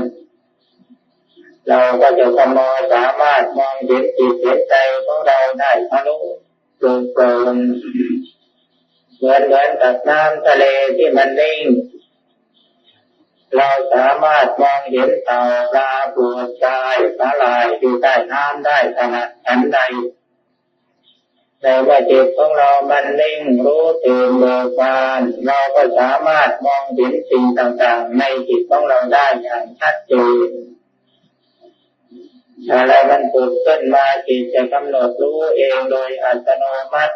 ເຮົາກໍຈະສາມາດມອງເຫັນຈິດເຫັນໃຈຂອງເຮົາໄດ້ທະລຸໂປ່ງໂປ່ງ ເໝືອນ ເໝືອນກັບນ້ຳທະເລທີ່ມັນນິ່ງ. ເຮົາສາມາດມອງເຫັນເຕົ່າປາປູດຊາຍສາຫຼ່າຍຢູ່ໃຕ້ນ້ຳໄດ້ຖະໜັດສັນໃດ. ໃນເມື່ອຈິດຂອງເຮົາມັນນິ່ງ ຮູ້ຕື່ນເບີກບານ, ເຮົາກໍສາມາດມອງເຫັນສິ່ງຕ່າງໆໃນຈິດຂອງເຮົາໄດ້ຢ່າງຊັດເຈນ. ເມື່ອໃດມັນຜຸດຂຶ້ນມາ, ຈິດຈະກຳນົດຮູ້ເອງໂດຍອັດຕະໂນມັດ.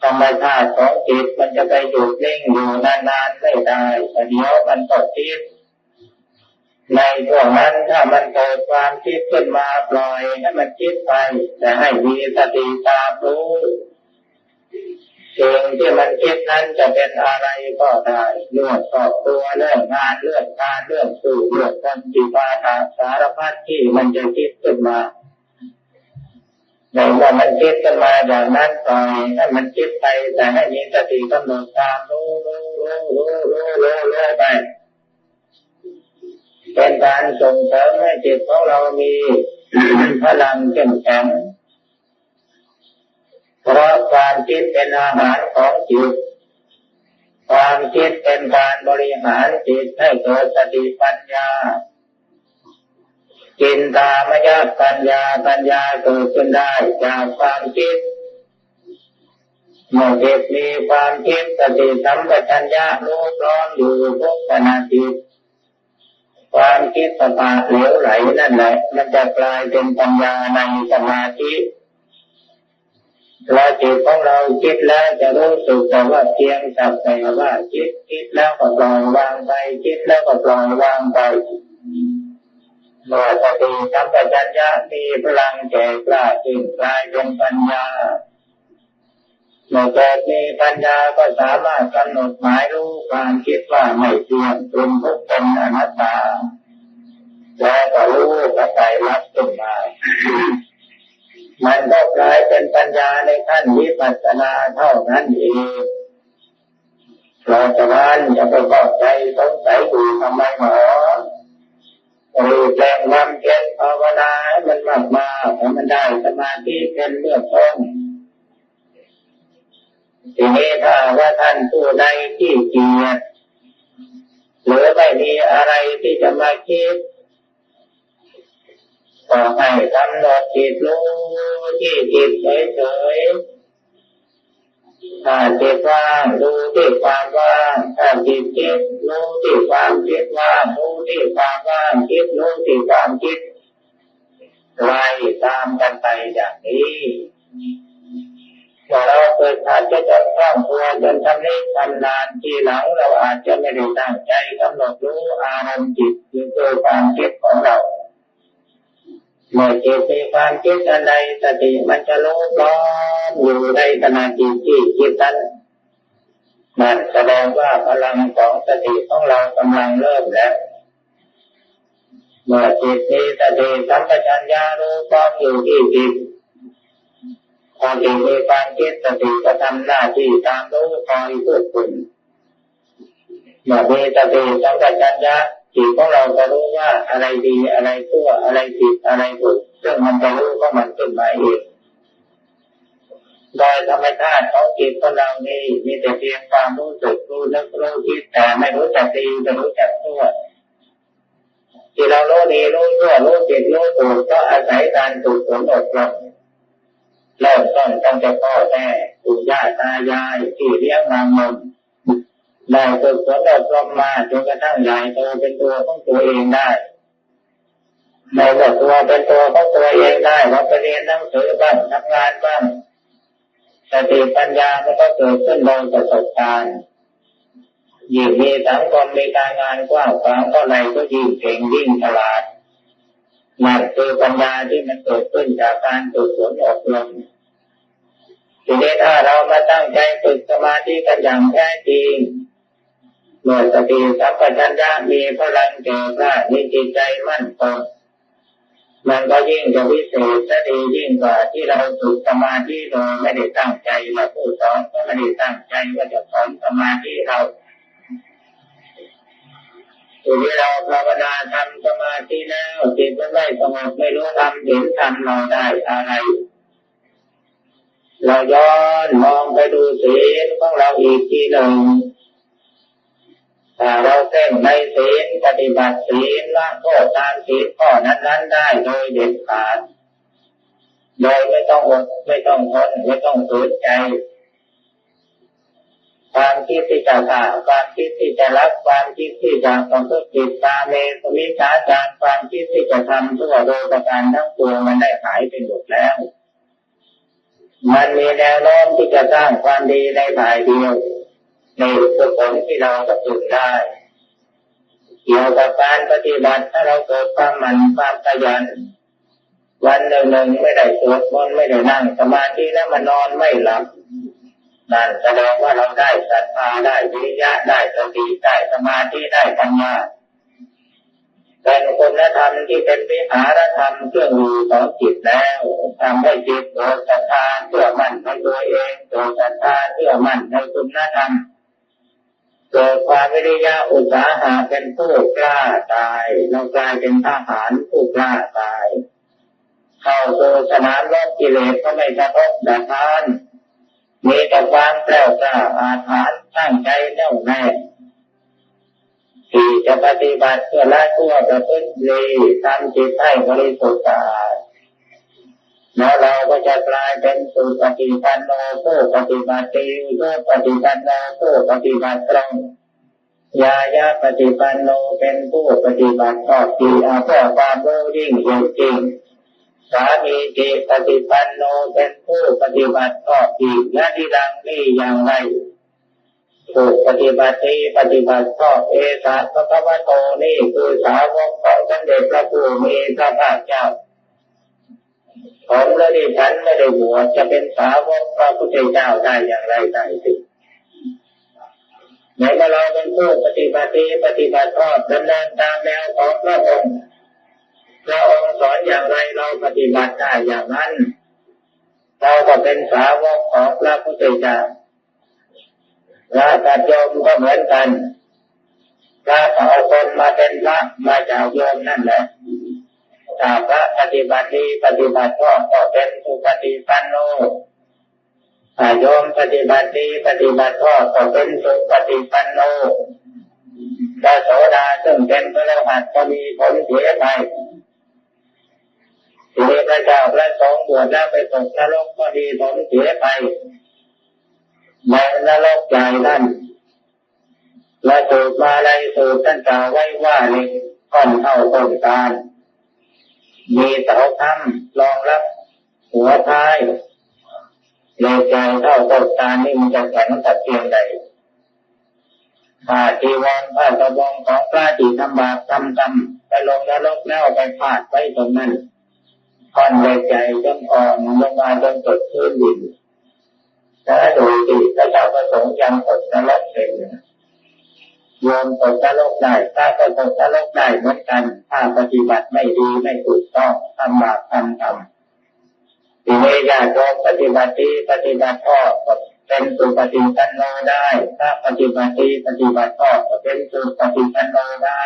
ທຳມະຊາດຂອງຈິດມັນຈະໄປຢຸດນິ່ງຢູ່ນານໆໄດ້ໄດ້, ປະດຽວມັນກໍຕິດ. ໃນຊ່ວງນັ້ນ ຖ້າມັນເກີດຄວາມຄິດຂຶ້ນມາ, ປ່ອຍໃຫ້ມັນຄິດໄປ, ແຕ່ໃຫ້ມີສະຕິຕາມຮູ້. ສິ່ງທີ່ມັນຄິດນັ້ນຈະເປັນອະໄລກໍໄດ້, ເລື່ອງຄອບຄົວ, ເລື່ອງງານ, ເລື່ອງການ, ເລື່ອງຜູ້, ເລື່ອງຄົນ, ທີ່ວ່າສາລະພັດທີ່ມັນຈະຄິດຂຶ້ນມາ. ໃນເມື່ອມັນຄິດຂຶ້ນມາຢ່າງນັ້ນ, ປ່ອຍໃຫ້ມັນຄິດໄປ, ແຕ່ໃຫ້ມີສະຕິກຳນົດຕາມຮູ້, ຮູ້, ຮູ້ໄປ. ເປັນການສົ່ງເສີມໃຫ້ຈິດຂອງເຮົາມີພະລັງເຂັ້ມແຂງ, ເພາະຄວາມຄິດເປັນອາຫານຂອງຈິດ. ຄວາມຄິດເປັນການບໍລິຫານຈິດໃຫ້ເກີດສະຕິປັນຍາ. ຈິນຕາມະຍະປັນຍາ, ປັນຍາເກີດຂຶ້ນໄດ້ຈາກຄວາມຄິດ. ເມື່ອຈິດມີຄວາມຄິດ, ສະຕິສຳປະຊັນຍະຮູ້ພ້ອມຢູ່ທຸກຂະນະຈິດ. ຄວາມຄິດສະປະເຫຼວໄຫຼນັ້ນແຫຼະ ມັນຈະກາຍເປັນປັນຍາໃນສະມາທິ. ເວລາຈິດຂອງເຮົາຄິດແລ້ວຈະຮູ້ສຶກແຕ່ວ່າພຽງສັກແຕ່ວ່າຄິດ, ຄິດແລ້ວກໍປ່ອຍວາງໄປ, ຄິດແລ້ວກໍປ່ອຍວາງໄປ. ເມື່ອສະຕິສຳປະຊັນຍະມີພະລັງແກ່ກ້າ, ຈຶ່ງກາຍເປັນປັນຍາ. ເມື່ອເກີດມີປັນຍາກໍສາມາດກຳນົດໝາຍຮູ້ຄວາມຄິດວ່າໄມ່ທ່ຽງ, ເປັນທຸກ, ເປັນອະນັດຕາ, ແລ້ວກໍຮູ້ພະໄຕລັກຂຶ້ນມາ. ມັນກໍກາຍເປັນປັນຍາໃນຂັ້ນວິປັດສະນາເທົ່ານັ້ນເອງ. ເພາະສະນັ້ນ ຢ່າໄປເຂົ້າໃຈສົງໄສຢູ່ທຳໄມໜໍ. ໃຫ້ແຈ້ງບຳເພັນພາວະນາໃຫ້ມັນມາກໆ, ໃຫ້ມັນໄດ້ສະມາທິເປັນເບື້ອງຕົ້ນ. ທີນີ້ ຖ້າວ່າທ່ານຜູ້ໃດຂີ້ກຽດ ຫຼື ໄມ່ມີອະໄລທີ່ຈະມາຄິດ, ກໍໃຫ້ກຳນົດຈິດ ຮູ້ທີ່ຈິດເສີຍໆ. ຖ້າຈິດວ່າງ ຮູ້ທີ່ຄວາມວ່າງ. ຖ້າຈິດຄິດ ຮູ້ທີ່ຄວາມຄິດວ່າງ. ຮູ້ທີ່ຄວາມວ່າງ ຄິດ ຮູ້ທີ່ຄວາມຄິດ. ໄລ່ຕາມກັນໄປຢ່າງນີ້. ເມື່ອເຮົາຝຶກຫັດຈົນຄ່ອງຕົວ ຈົນຊຳນິຊຳນານ, ທີຫຼັງເຮົາອາດຈະໄມ່ໄດ້ຕັ້ງໃຈກຳນົດຮູ້ອາລົມຈິດ ຫຼື ຄືຄວາມຄິດຂອງເຮົາ. ເມື່ອຈິດມີຄວາມຄິດອັນໃດ, ສະຕິມັນຈະໂລບລ້ອມຢູ່ໃນຂະນະຈິດທີ່ຄິດນັ້ນ. ນັ້ນສະແດງວ່າພະລັງຂອງສະຕິຂອງເຮົາກຳລັງເລີ່ມແລ້ວ. ເມື່ອຈິດມີສະຕິສຳປະຊັນຍະຮູ້ພ້ອມຢູ່ທີ່ຈິດ, ພໍຈິດມີຄວາມຄິດ, ສະຕິກໍທຳໜ້າທີ່ຕາມຮູ້, ຄອຍຄວບຄຸມ. ເມື່ອມີສະຕິສຳປະຊັນຍະ, ຈິດຂອງເຮົາກໍຮູ້ວ່າອະໄລດີ, ອະໄລຊົ່ວ, ອະໄລຜິດ, ອະໄລຖືກ, ເຊິ່ງມັນຈະຮູ້ຂອງມັນຂຶ້ນມາເອງ. ໂດຍທຳມະຊາດຂອງຈິດຄົນເຮົານີ້ ມີແຕ່ພຽງຄວາມຮູ້ສຶກ, ຮູ້ນຶກ, ຮູ້ຄິດ, ແຕ່ໄມ່ຮູ້ຈັກດີ, ໄມ່ຮູ້ຈັກຊົ່ວ. ທີ່ເຮົາຮູ້ດີ, ຮູ້ຊົ່ວ, ຮູ້ຜິດ, ຮູ້ຖືກ, ກໍອາໄສການຝຶກຝົນອົບຮົມ, ເລີ່ມຕົ້ນຕັ້ງແຕ່ພໍ່ແມ່, ປູ່ຍ່າຕາຍາຍ ທີ່ລ້ຽງມານົມ, ໄດ້ຝຶກຝົນອົບຮົມມາຈົນກະທັ້ງໃຫຍ່ໂຕເປັນຕົວຂອງຕົວເອງໄດ້. ໃນເມື່ອຕົວເປັນຕົວຂອງຕົວເອງໄດ້, ເຮົາໄປຮຽນໜັງສືບ້າງ, ທຳງານບ້າງ, ສະຕິປັນຍາມັນກໍເກີດຂຶ້ນໂດຍປະສົບການ. ຍິ່ງມີສັງຄົມ, ມີການງານກວ້າງຂວາງເທົ່າໃດ, ກໍຍິ່ງເກັ່ງ, ຍິ່ງສະຫຼາດ. ນັ້ນຄືປັນຍາທີ່ມັນເກີດຂຶ້ນຈາກການຝຶກຝົນອົບຮົມ. ທີນີ້ຖ້າເຮົາມາຕັ້ງໃຈຝຶກສະມາທິກັນຢ່າງແທ້ຈິງ, ເມື່ອສະຕິສຳປະຊັນຍະມີພະລັງແກ່ກ້າ, ມີຈິດໃຈໝັ້ນຄົງ, ມັນກໍຍິ່ງຈະວິເສດ ແລະ ດີຍິ່ງກວ່າທີ່ເຮົາຝຶກສະມາທິໂດຍໄມ່ໄດ້ຕັ້ງໃຈ, ແລະ ຜູ້ສອນກໍໄມ່ໄດ້ຕັ້ງໃຈວ່າຈະສອນສະມາທິເຮົາ. ທີນີ້ເຮົາພາວະນາທຳສະມາທິແລ້ວ, ຈິດມັນໄດ້ສະຫງົບ, ໄດ້ຮູ້ທຳເຫັນທຳ, ເຮົາໄດ້ອະໄລ? ເຮົາຍ້ອນມອງໄປດູສີນຂອງເຮົາອີກທີໜຶ່ງ. ຖ້າເຮົາເຄັ່ງໃນສີນ, ປະຕິບັດສີນ, ລະໂທດຕາມສີນຂໍ້ນັ້ນໆໄດ້ໂດຍເດັດຂາດ, ໂດຍໄມ່ຕ້ອງອົດ, ໄມ່ຕ້ອງທົນ, ໄມ່ຕ້ອງຝືນໃຈ, ຄວາມຄິດທີ່ຈະຂ້າ, ຄວາມຄິດທີ່ຈະລັກ, ຄວາມຄິດທີ່ຈະປະພຶດຜິດ, ກາເມສຸມິດສາຈານ, ຄວາມຄິດທີ່ຈະທຳຊົ່ວໂດຍປະການທັງປວງ, ມັນໄດ້ຫາຍໄປໝົດແລ້ວ. ມັນມີແນວໂນ້ມທີ່ຈະສ້າງຄວາມດີໃນຝ່າຍດຽວ. ນີ້ຄືຜົນທີ່ເຮົາຈະເພິ່ງໄດ້ ກ່ຽວກັບການປະຕິບັດ. ຖ້າເຮົາເກີດຄວາມໝັ້ນ, ຄວາມຂະຫຍັນ, ວັນໜຶ່ງໆ ໄມ່ໄດ້ສວດມົນ, ໄມ່ໄດ້ນັ່ງສະມາທິ ແລ້ວມານອນໄມ່ຫຼັບ, ນັ້ນສະແດງວ່າເຮົາໄດ້ສັດທາ, ໄດ້ວິລິຍະ, ໄດ້ສະຕິ, ໄດ້ສະມາທິ, ໄດ້ປັນຍາ. ເປັນຄຸນນະທຳທີ່ເປັນວິຫາລະທຳເຄື່ອງຢູ່ຂອງຈິດແລ້ວ, ທຳໃຫ້ຈິດເກີດສັດທາເຊື່ອໝັ້ນໃນຕົວເອງ, ເກີດສັດທາເຊື່ອໝັ້ນໃນຄຸນນະທຳ, ເກີດຄວາມວິລິຍະອຸດສາຫະເປັນຜູ້ກ້າຕາຍ, ເຮົາກາຍເປັນທະຫານຜູ້ກ້າຕາຍ, ເຂົ້າສູ່ສະໜາມລົບກິເລດກໍໄມ່ສະທົກສະທ້ານ, ມີແຕ່ຄວາມແກລ້ວກ້າອາດຫານ, ຕັ້ງໃຈແໜ້ວແໜ້ນ ທີ່ຈະປະຕິບັດເພື່ອລະຊົ່ວປະພຶດດີ, ທຳຈິດໃຫ້ບໍລິສຸດສະອາດ, ແລ້ວເຮົາກໍຈະກາຍເປັນສຸປະຕິປັນໂນ, ຜູ້ປະຕິບັດດີ, ອຸຊຸປະຕິປັນໂນ, ຜູ້ປະຕິບັດຕຣົງ, ຍາຍະປະຕິປັນໂນ, ເປັນຜູ້ປະຕິບັດຊອບທີ່ເອົາເພື່ອຄວາມຮູ້ຍິ່ງເຫັນຈິງ, ສາມີຈິປະຕິປັນໂນ, ເປັນຜູ້ປະຕິບັດຊອບທີ່ ຍະທິຕັງ ນີ້ຢ່າງໃດ. ຜູ້ປະຕິບັດດີປະຕິບັດຊອບ, ເອສະພະຄະວະໂຕ, ນີ້ຄືສາວົກຂອງສົມເດັດພະຜູ້ມີພະພາກເຈົ້າ. ຜົມ ແລະ ດິສັນໄດ້ບວດ, ຈະເປັນສາວົກພະພຸດທະເຈົ້າໄດ້ຢ່າງໃດໄດ້ຕິ? ໃນເມື່ອເຮົາເປັນຜູ້ປະຕິບັດດີປະຕິບັດຊອບ, ດຳເນີນຕາມແນວຂອງພະອົງ, ພະອົງສອນຢ່າງໃດ ເຮົາປະຕິບັດໄດ້ຢ່າງນັ້ນ, ເຮົາກໍເປັນສາວົກຂອງພະພຸດທະເຈົ້າ. ພະກັບໂຍມກໍເໝືອນກັນ, ພະກໍເອົາຕົນມາເປັນພະ ມາຈາກໂຍມນັ້ນແຫຼະ. ຖ້າພະປະຕິບັດດີປະຕິບັດຊອບກໍເປັນສຸປະຕິປັນໂນ, ຖ້າໂຍມປະຕິບັດດີປະຕິບັດຊອບກໍເປັນສຸປະຕິປັນໂນ. ພະໂສດາເຊິ່ງເປັນຄະລາວາດກໍມີຜົນເສຍໄປ. ທີນີ້ພະເຈົ້າພະສົງບວດແລ້ວໄປຕົກນະລົກກໍດີຜົນເສຍໄປໃນນະລົກໃຫຍ່ນັ້ນ ແລະສູດມາໄລສູດນັ້ນກ່າວໄວ້ວ່າ ເຫຼັກກ້ອນເທົ່າຕົ້ນຕານ ມີເສົາຄ້ຳລອງຮັບຫົວທ້າຍ ເຫຼັກໃຫຍ່ເທົ່າຕົ້ນຕານນີ້ມັນຈະແຂງສັກພຽງໃດ? ຜ້າຈີວອນ ຜ້າສະບົງຂອງພະທີ່ທຳບາບທຳກຳ ໄປລົງນະລົກແລ້ວໄປພາດໄວ້ຕົງນັ້ນ ກ້ອນເຫຼັກໃຫຍ່ຈົນອ່ອນລົງມາຈົນຕົກພື້ນດິນ ແລະໂດຍທີ່ພະເຈົ້າພະສົງຍັງຕົກນະລົກເປັນ ໂຍມຕົກນະລົກໄດ້ ພະກໍຕົກນະລົກໄດ້ເໝືອນກັນ ຖ້າປະຕິບັດໄມ່ດີໄມ່ຖືກຕ້ອງ ທຳບາບທຳກຳ. ທີນີ້ຍາດໂຍມປະຕິບັດດີປະຕິບັດຊອບກໍເປັນສຸປະຕິປັນໂນໄດ້ ພະປະຕິບັດດີປະຕິບັດຊອບກໍເປັນສຸປະຕິປັນໂນໄດ້.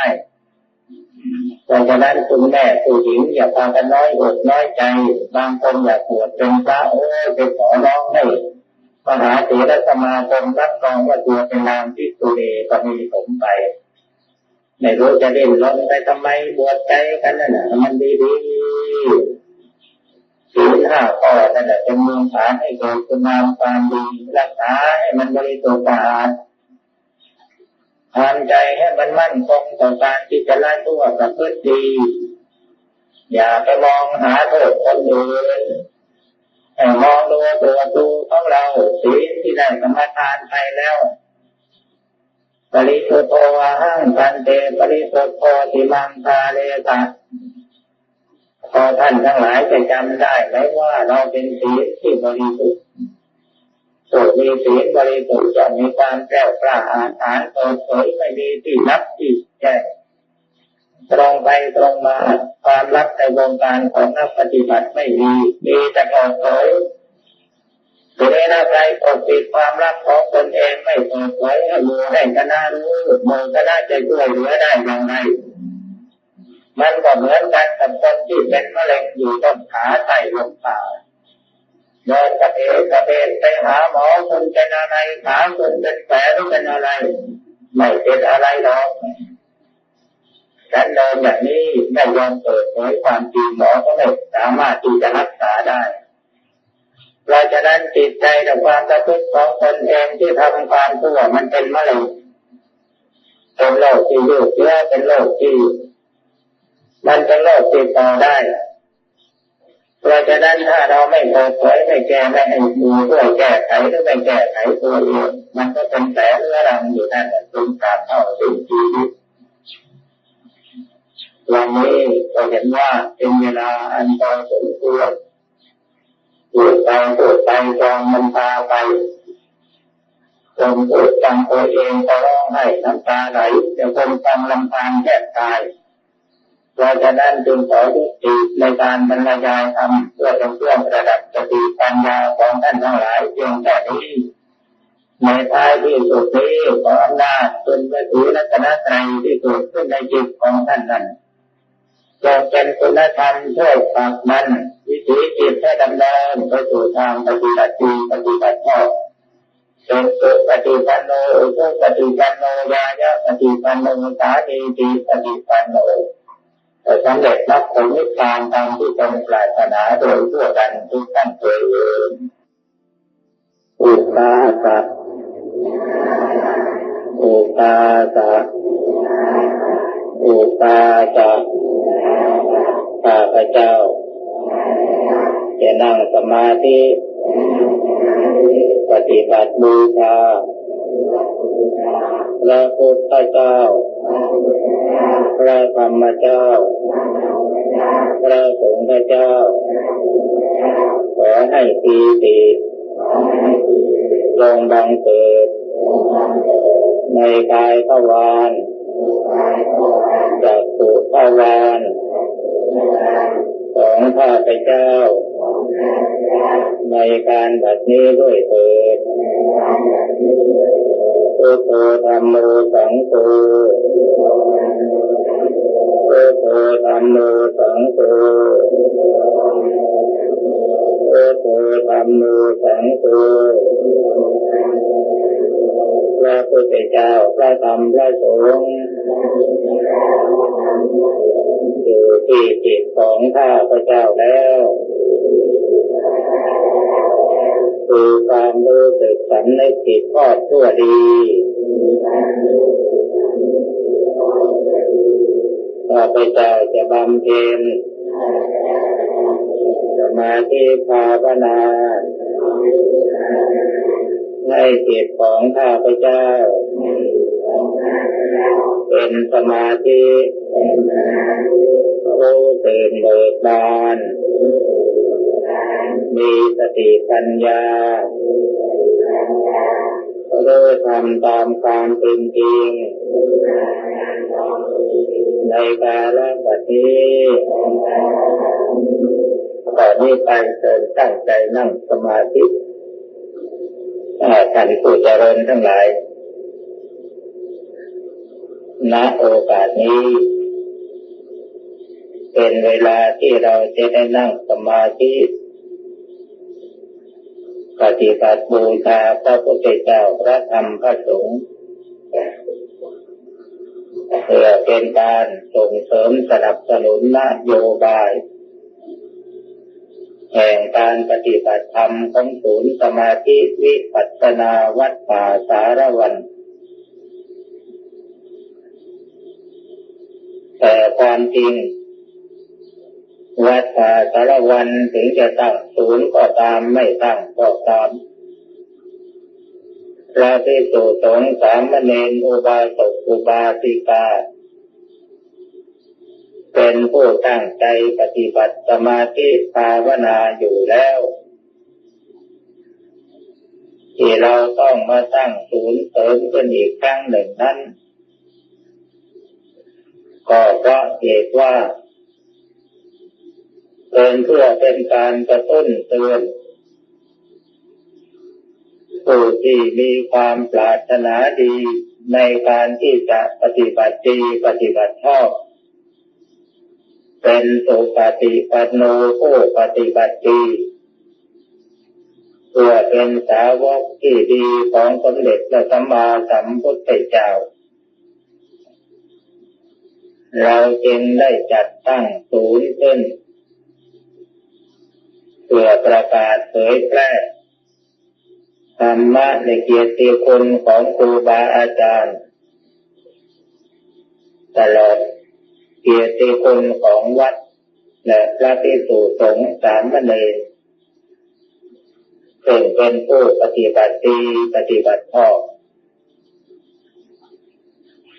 ເພາະສະນັ້ນ ຄຸນແມ່ຜູ້ຍິງຢ່າພາກັນນ້ອຍອົກນ້ອຍໃຈ ບາງຄົນຢາກບວດເປັນພະ ໂອ້ຍ ໄປຂໍຮ້ອງໃຫ້ມະຫາເຖລະສະມາຄົມຮັບຮອງວ່າຕົວເປັນນາງພິກຂຸນີ ກໍມີສົມໄປ. ໄມ່ຮູ້ຈະດີ້ນລົນໄປທຳໄມ ບວດໃຈກັນນັ້ນນະ ໃຫ້ມັນດີໆ. ສິນຫ້າຂໍ້ນັ້ນແຫຼະເປັນມູນຖານໃຫ້ເກີດຄຸນງາມຄວາມດີ ຮັກສາໃຫ້ມັນບໍລິສຸດສະອາດ ທຳໃຈໃຫ້ມັນໝັ້ນຄົງຕໍ່ການທີ່ຈະລະຊົ່ວປະພຶດດີ. ຢ່າໄປມອງຫາໂທດຄົນອື່ນ ໃຫ້ມອງດູຕົວຕົວຂອງເຮົາ ສິນທີ່ໄດ້ສະມາທານໄປແລ້ວ ປະລິສຸດໂທອະຫັງ ພັນເຕ ປະລິສຸດໂທ ອິມັງ ສາເລສະ. ເພາະທ່ານທັງຫຼາຍຈະຈຳໄດ້ໄໝວ່າ ເຮົາເປັນສິນທີ່ບໍລິສຸດ ຜູ້ມີສິນບໍລິສຸດຈະມີຄວາມແກລ້ວກ້າອາດຫານເປີດເຜີຍ ໄມ່ມີທີ່ລັບທີ່ແຈ້ງ ຕຣົງໄປຕຣົງມາ ຄວາມລັບໃນວົງການຂອງນັກປະຕິບັດໄມ່ມີ ມີແຕ່ເປີດເຜີຍ. ທີນີ້ຖ້າໃຄປົກປິດຄວາມລັບຂອງຕົນເອງ ໄມ່ເປີດເຜີຍໃຫ້ໝູ່ໃຫ້ຄະນະຮູ້ ໝູ່ຄະນະຈະຊ່ວຍເຫຼືອໄດ້ຢ່າງໃດ? ມັນກໍເໝືອນກັນກັບຄົນທີ່ເປັນມະເຮັງຢູ່ຕົ້ນຂາໃຕ້ລົມຂາ ເດີນກະເພກກະເພນໄປຫາໝໍ ຄຸນເປັນອະໄລ ຂາຄຸນເປັນແຜ ຫຼືເປັນອະໄລ? ໄມ່ເປັນອະໄລດອກ. ການເດີນຢ່າງນີ້ໄມ່ຍອມເປີດເຜີຍຄວາມຈິງ ໝໍກໍໄມ່ສາມາດທີ່ຈະຮັກສາໄດ້. ເພາະສະນັ້ນ ຈິດໃຈແລະຄວາມປະພຶດຂອງຕົນເອງທີ່ທຳຄວາມຊົ່ວ ມັນເປັນມະເຮັງ ເປັນໂລກທີ່ຢືດເຍື້ອ ເປັນໂລກທີ່ ມັນເປັນໂລກຕິດຕໍ່ໄດ້. ເພາະສະນັ້ນ ຖ້າເຮົາໄມ່ເປີດເຜີຍ ໄມ່ແກ້ ໄມ່ໃຫ້ໝູ່ຊ່ວຍແກ້ໄຂ ຫຼືໄມ່ແກ້ໄຂຕົວເອງ ມັນກໍເປັນແຜເຮືອລັງຢູ່ນັ້ນ ຈົນຕາບເທົ່າສິ້ນຊີວິດ. ວັນນີ້ກໍເຫັນວ່າເປັນເວລາອັນພໍສົມຄວນ ພູດໄປພູດໄປ ຈອງມັນພາໄປ. ຄົນພູດຟັງຕົວເອງກໍຮ້ອງໄຫ້ນ້ຳຕາໄຫຼ, ແຕ່ຄົນຟັງລຳພັງແທບຕາຍ. ເພາະສະນັ້ນຈຶ່ງຂໍຍຸຕິໃນການບັນລະຍາຍທຳ ເພື່ອເປັນເຄື່ອງປະດັບສະຕິປັນຍາຂອງທ່ານທັງຫຼາຍພຽງແຕ່ນີ້. ໃນທ້າຍທີ່ສຸດນີ້ ຂໍອຳນາດຄຸນພະສີລັດຕະນະໄຕທີ່ເກີດຂຶ້ນໃນຈິດຂອງທ່ານນັ້ນ ຈົ່ງເປັນຄຸນນະທຳຊ່ວຍຜັກດັນວິຖີຈິດໃຫ້ດຳເນີນໄປສູ່ທາງປະຕິບັດດີປະຕິບັດຊອບ ເປັນສຸປະຕິປັນໂນ ອຸຊຸປະຕິປັນໂນ ຍາຍະປະຕິປັນໂນ ສາມີຈິປະຕິປັນໂນ ໃຫ້ສຳເລັດມັກຜົນນິບພານຕາມທີ່ຕົນປາດຖະໜາໂດຍທົ່ວກັນທຸກທ່ານເທີ້ນ. ອຸປາສະ ອຸປາສະ ອຸປາສະ ຂ້າພະເຈົ້າຈະນັ່ງສະມາທິ ປະຕິບັດບູຊາ ພະພຸດທະເຈົ້າ ພະທຳມະເຈົ້າ ພະສົງຂະເຈົ້າ ຂໍໃຫ້ປີຕິຈົ່ງບັງເກີດໃນກາຍທະວານ ຈັກຂຸທະວານຂອງຂ້າພະເຈົ້າ ໃນການບັດນີ້ດ້ວຍເທີ້ນ. ພຸດໂທ ທຳໂມ ສັງໂຄ ພຸດໂທ ທຳໂມ ສັງໂຄ ພຸດໂທ ທຳໂມ ສັງໂຄ ພະພຸດທະເຈົ້າ ພະທຳ ພະສົງ. ທີ່ຈິດຂອງຂ້າພະເຈົ້າແລ້ວ ຄືຄວາມຮູ້ສຶກສຳນຶກຜິດຊອບຊົ່ວດີ ຂ້າພະເຈົ້າຈະບຳເພັນສະມາທິພາວະນາ ໃຫ້ຈິດຂອງຂ້າພະເຈົ້າເປັນສະມາທິ ຮູ້ຕື່ນເບີກບານ ມີສະຕິປັນຍາ ຮູ້ທຳຕາມຄວາມເປັນຈິງ ໃນກາລະບັດນີ້. ຕໍ່ນີ້ໄປເຊີນຕັ້ງໃຈນັ່ງສະມາທິ. ອາ ທ່ານຜູ້ຈະເລີນທັງຫຼາຍ, ນະໂອກາດນີ້ ເປັນເວລາທີ່ເຮົາຈະໄດ້ນັ່ງສະມາທິ ປະຕິບັດບູຊາພະພຸດທະເຈົ້າ, ພະທຳ, ພະສົງ, ເພື່ອເປັນການສົ່ງເສີມສະໜັບສະໜູນນະໂຍບາຍ ແຫ່ງການປະຕິບັດທຳຂອງສູນສະມາທິວິປັດສະນາວັດປ່າສາລະວັນ. ແຕ່ຄວາມຈິງ ວັດປ່າສາລະວັນເຖິງຈະຕັ້ງສູນກໍຕາມ, ໄມ່ຕັ້ງກໍຕາມ, ພະພິກຂຸສົງ, ສາມະເນນ, ອຸບາສົກ, ອຸບາສິກາ ເປັນຜູ້ຕັ້ງໃຈປະຕິບັດສະມາທິພາວະນາຢູ່ແລ້ວ ທີ່ເຮົາຕ້ອງມາຕັ້ງສູນເສີມຂຶ້ນອີກຄັ້ງໜຶ່ງນັ້ນ ກໍເພາະເຫດວ່າ ເປັນເພື່ອເປັນການກະຕຸ້ນເຕືອນ ຜູ້ທີ່ມີຄວາມປາດຖະໜາດີໃນການທີ່ຈະປະຕິບັດດີ ປະຕິບັດຊອບ ເປັນສຸປະຕິປັນໂນ ຜູ້ປະຕິບັດດີ ເພື່ອເປັນສາວົກທີ່ດີຂອງສົມເດັດພະສຳມາສຳພຸດທະເຈົ້າ. ເຮົາຈຶ່ງໄດ້ຈັດຕັ້ງສູນຂຶ້ນ ເພື່ອປະກາດເຜີຍແຜ່ທຳມະ ແລະ ກຽດຕິຄຸນຂອງຄູບາອາຈານ, ຕະຫຼອດກຽດຕິຄຸນຂອງວັດ ແລະ ພະພິກຂຸສົງ, ສາມະເນນ ເຊິ່ງເປັນຜູ້ປະຕິບັດດີ ປະຕິບັດຊອບ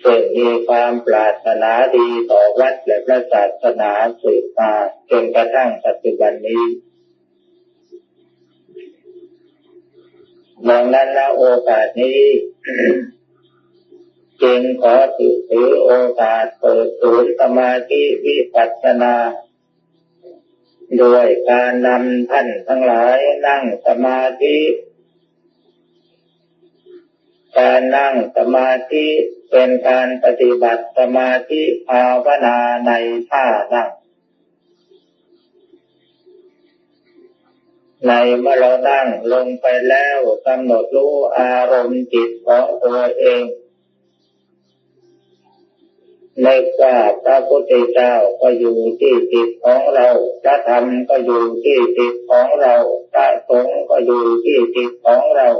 ເຊິ່ງມີຄວາມປາດຖະໜາດີຕໍ່ວັດ ແລະ ພະສາສະໜາສືບມາຈົນກະທັ້ງປັດຈຸບັນນີ້. ດັ່ງນັ້ນ ນະໂອກາດນີ້ ຈຶ່ງຂໍຖື ຖືໂອກາດເປີດສູນສະມາທິວິປັດສະນາ ດ້ວຍການນຳທ່ານທັງຫຼາຍນັ່ງສະມາທິ. ການນັ່ງສະມາທິເປັນການປະຕິບັດສະມາທິພາວະນາໃນທ່ານັ່ງ. ໃນເມື່ອເຮົານັ່ງລົງໄປແລ້ວ ກຳນົດຮູ້ອາລົມຈິດຂອງຕົວເອງ. ນຶກວ່າພະພຸດທະເຈົ້າກໍຢູ່ທີ່ຈິດຂອງເຮົາ, ພະທຳກໍຢູ່ທີ່ຈິດຂອງເຮົາ, ພະສົງກໍຢູ່ທີ່ຈິດຂອງເຮົາ.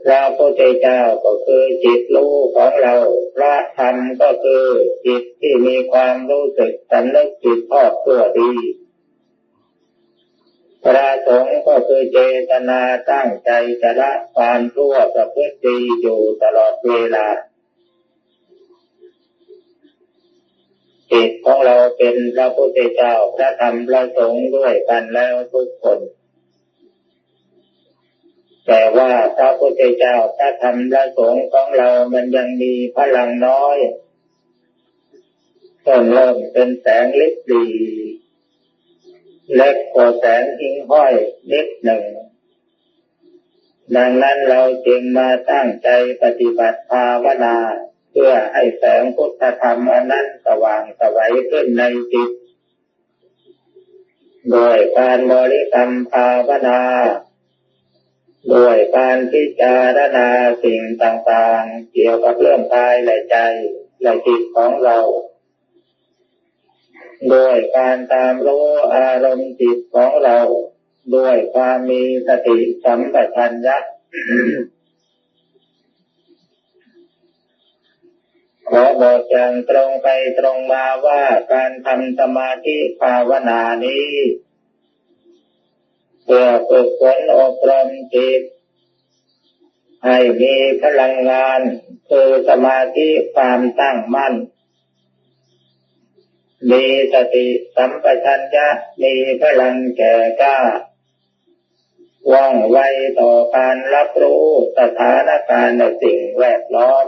ພະພຸດທະເຈົ້າກໍຄືຈິດຮູ້ຂອງເຮົາ, ພະທຳກໍຄືຈິດທີ່ມີຄວາມຮູ້ສຶກສຳນຶກຜິດຊອບຊົ່ວດີ. ພະສົງກໍຄືເຈຕະນາຕັ້ງໃຈຈະລະຄວາມຊົ່ວປະພຶດດີຢູ່ຕະຫຼອດເວລາ. ຈິດຂອງເຮົາເປັນພະພຸດທະເຈົ້າ, ພະທຳ, ພະສົງດ້ວຍກັນແລ້ວທຸກຄົນ. ແຕ່ວ່າພະພຸດທະເຈົ້າ, ພະທຳ, ພະສົງຂອງເຮົາມັນຍັງມີພະລັງນ້ອຍ, ເລີ່ມເປັນແສງລິບຫຼີ ເລັກກວ່າແສງຫິ້ງຫ້ອຍນິດໜຶ່ງ. ດັ່ງນັ້ນເຮົາຈຶ່ງມາຕັ້ງໃຈປະຕິບັດພາວະນາ ເພື່ອໃຫ້ແສງພຸດທະທຳອັນນັ້ນສະຫວ່າງສະໄຫວຂຶ້ນໃນຈິດ ດ້ວຍການບໍລິກຳພາວະນາ, ດ້ວຍການພິຈາລະນາສິ່ງຕ່າງໆກ່ຽວກັບເລື່ອງກາຍ ແລະ ໃຈ ແລະ ຈິດຂອງເຮົາ. ด้วยการตามรู้อารมณ์จิตของเรา ด้วยความมีสติสัมปชัญญะ ขอบอกอย่างตรงไปตรงมาว่าการทำสมาธิภาวนานี้ เพื่อฝึกฝนอบรมจิต ให้มีพลังงาน คือสมาธิความตั้งมั่น มีสติสัมปชัญญะ มีพลังแก่กล้า ว่องไวต่อการรับรู้สถานการณ์ในสิ่งแวดล้อม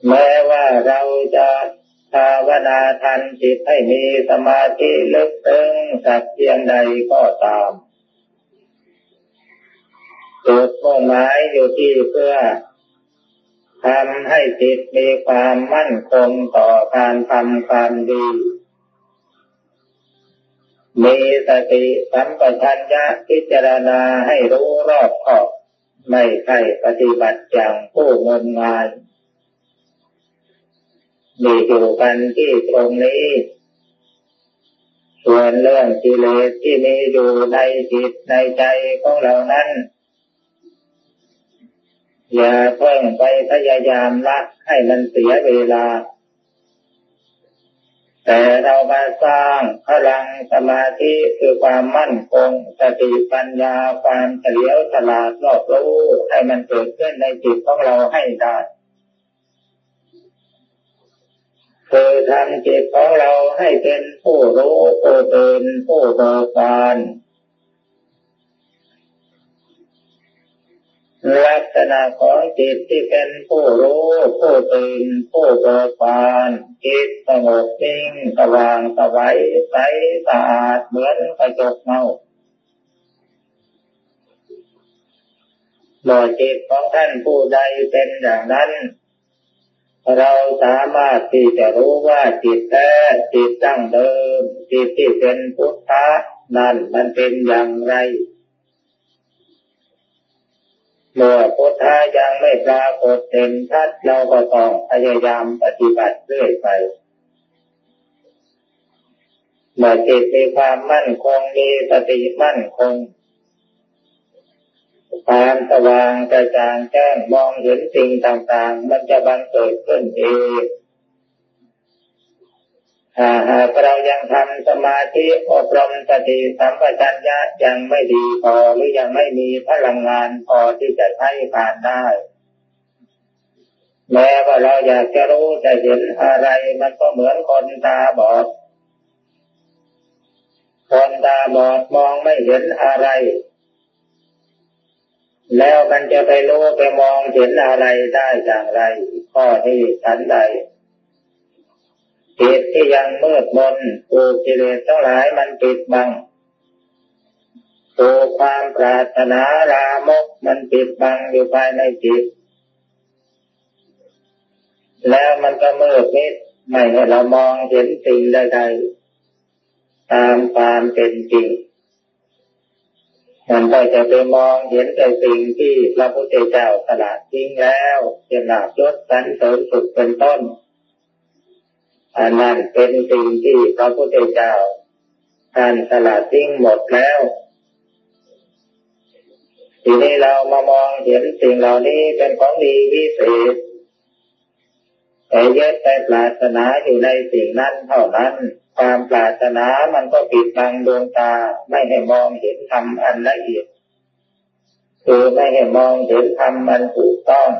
แม้ว่าเราจะภาวนาทำจิตให้มีสมาธิลึกซึ้งสักเพียงใดก็ตาม จุดมุ่งหมายอยู่ที่เพื่อทำให้จิตมีความมั่นคงต่อการทำความดี มีสติสัมปชัญญะพิจารณาให้รู้รอบคอบ ไม่ใช่ปฏิบัติอย่างผู้งมงาย มีอยู่กันที่ตรงนี้ ส่วนเรื่องกิเลสที่มีอยู่ในจิตในใจของเรานั้น อย่าเพิ่งไปพยายามละให้มันเสียเวลา แต่เรามาสร้างพลังสมาธิ คือความมั่นคง สติปัญญา ความเฉลียวฉลาดรอบรู้ ให้มันเกิดขึ้นในจิตของเราให้ได้ คือทำจิตของเราให้เป็นผู้รู้ ผู้ตื่น ผู้เบิกบาน ลักษณะของจิตที่เป็นผู้รู้ ผู้ตื่น ผู้เบิกบาน จิตสงบนิ่ง สว่างไสว ใสสะอาดเหมือนกระจกเงา เมื่อจิตของท่านผู้ใดเป็นอย่างนั้น เราสามารถที่จะรู้ว่าจิตแท้ จิตดั้งเดิม จิตที่เป็นพุทธะนั้นมันเป็นอย่างไร เมื่อพุทธะยังไม่ปรากฏเด่นชัด เราก็ต้องพยายามปฏิบัติเรื่อยไป เมื่อจิตมีความมั่นคง มีสติมั่นคง ความสว่างกระจ่างแจ้ง มองเห็นสิ่งต่างๆ มันจะบังเกิดขึ้นเอง ถ้าหากเรายังทำสมาธิอบรมสติสัมปชัญญะยังไม่ดีพอ หรือยังไม่มีพลังงานพอที่จะใช้การได้ แม้ว่าเราอยากจะรู้จะเห็นอะไร มันก็เหมือนคนตาบอด คนตาบอดมองไม่เห็นอะไร แล้วมันจะไปรู้ไปมองเห็นอะไรได้อย่างไร ข้อนี้ฉันใด จิตที่ยังมืดมน ถูกกิเลสทั้งหลายมันปิดบัง ถูกความปรารถนาลามกมันปิดบังอยู่ภายในจิต แล้วมันก็มืดมิด ไม่ให้เรามองเห็นสิ่งใดๆ ตามความเป็นจริง มันก็จะไปมองเห็นแต่สิ่งที่พระพุทธเจ้าสละทิ้งแล้ว เช่นลาภยศสรรเสริญสุขเป็นต้น อันนั้นเป็นสิ่งที่พระพุทธเจ้าท่านสละทิ้งหมดแล้ว ทีนี้เรามามองเห็นสิ่งเหล่านี้เป็นของดีวิเศษ แต่ยึดไปปรารถนาอยู่ในสิ่งนั้นเท่านั้น ความปรารถนามันก็ปิดบังดวงตา ไม่ให้มองเห็นธรรมอันละเอียด คือไม่ให้มองเห็นธรรมอันถูกต้อง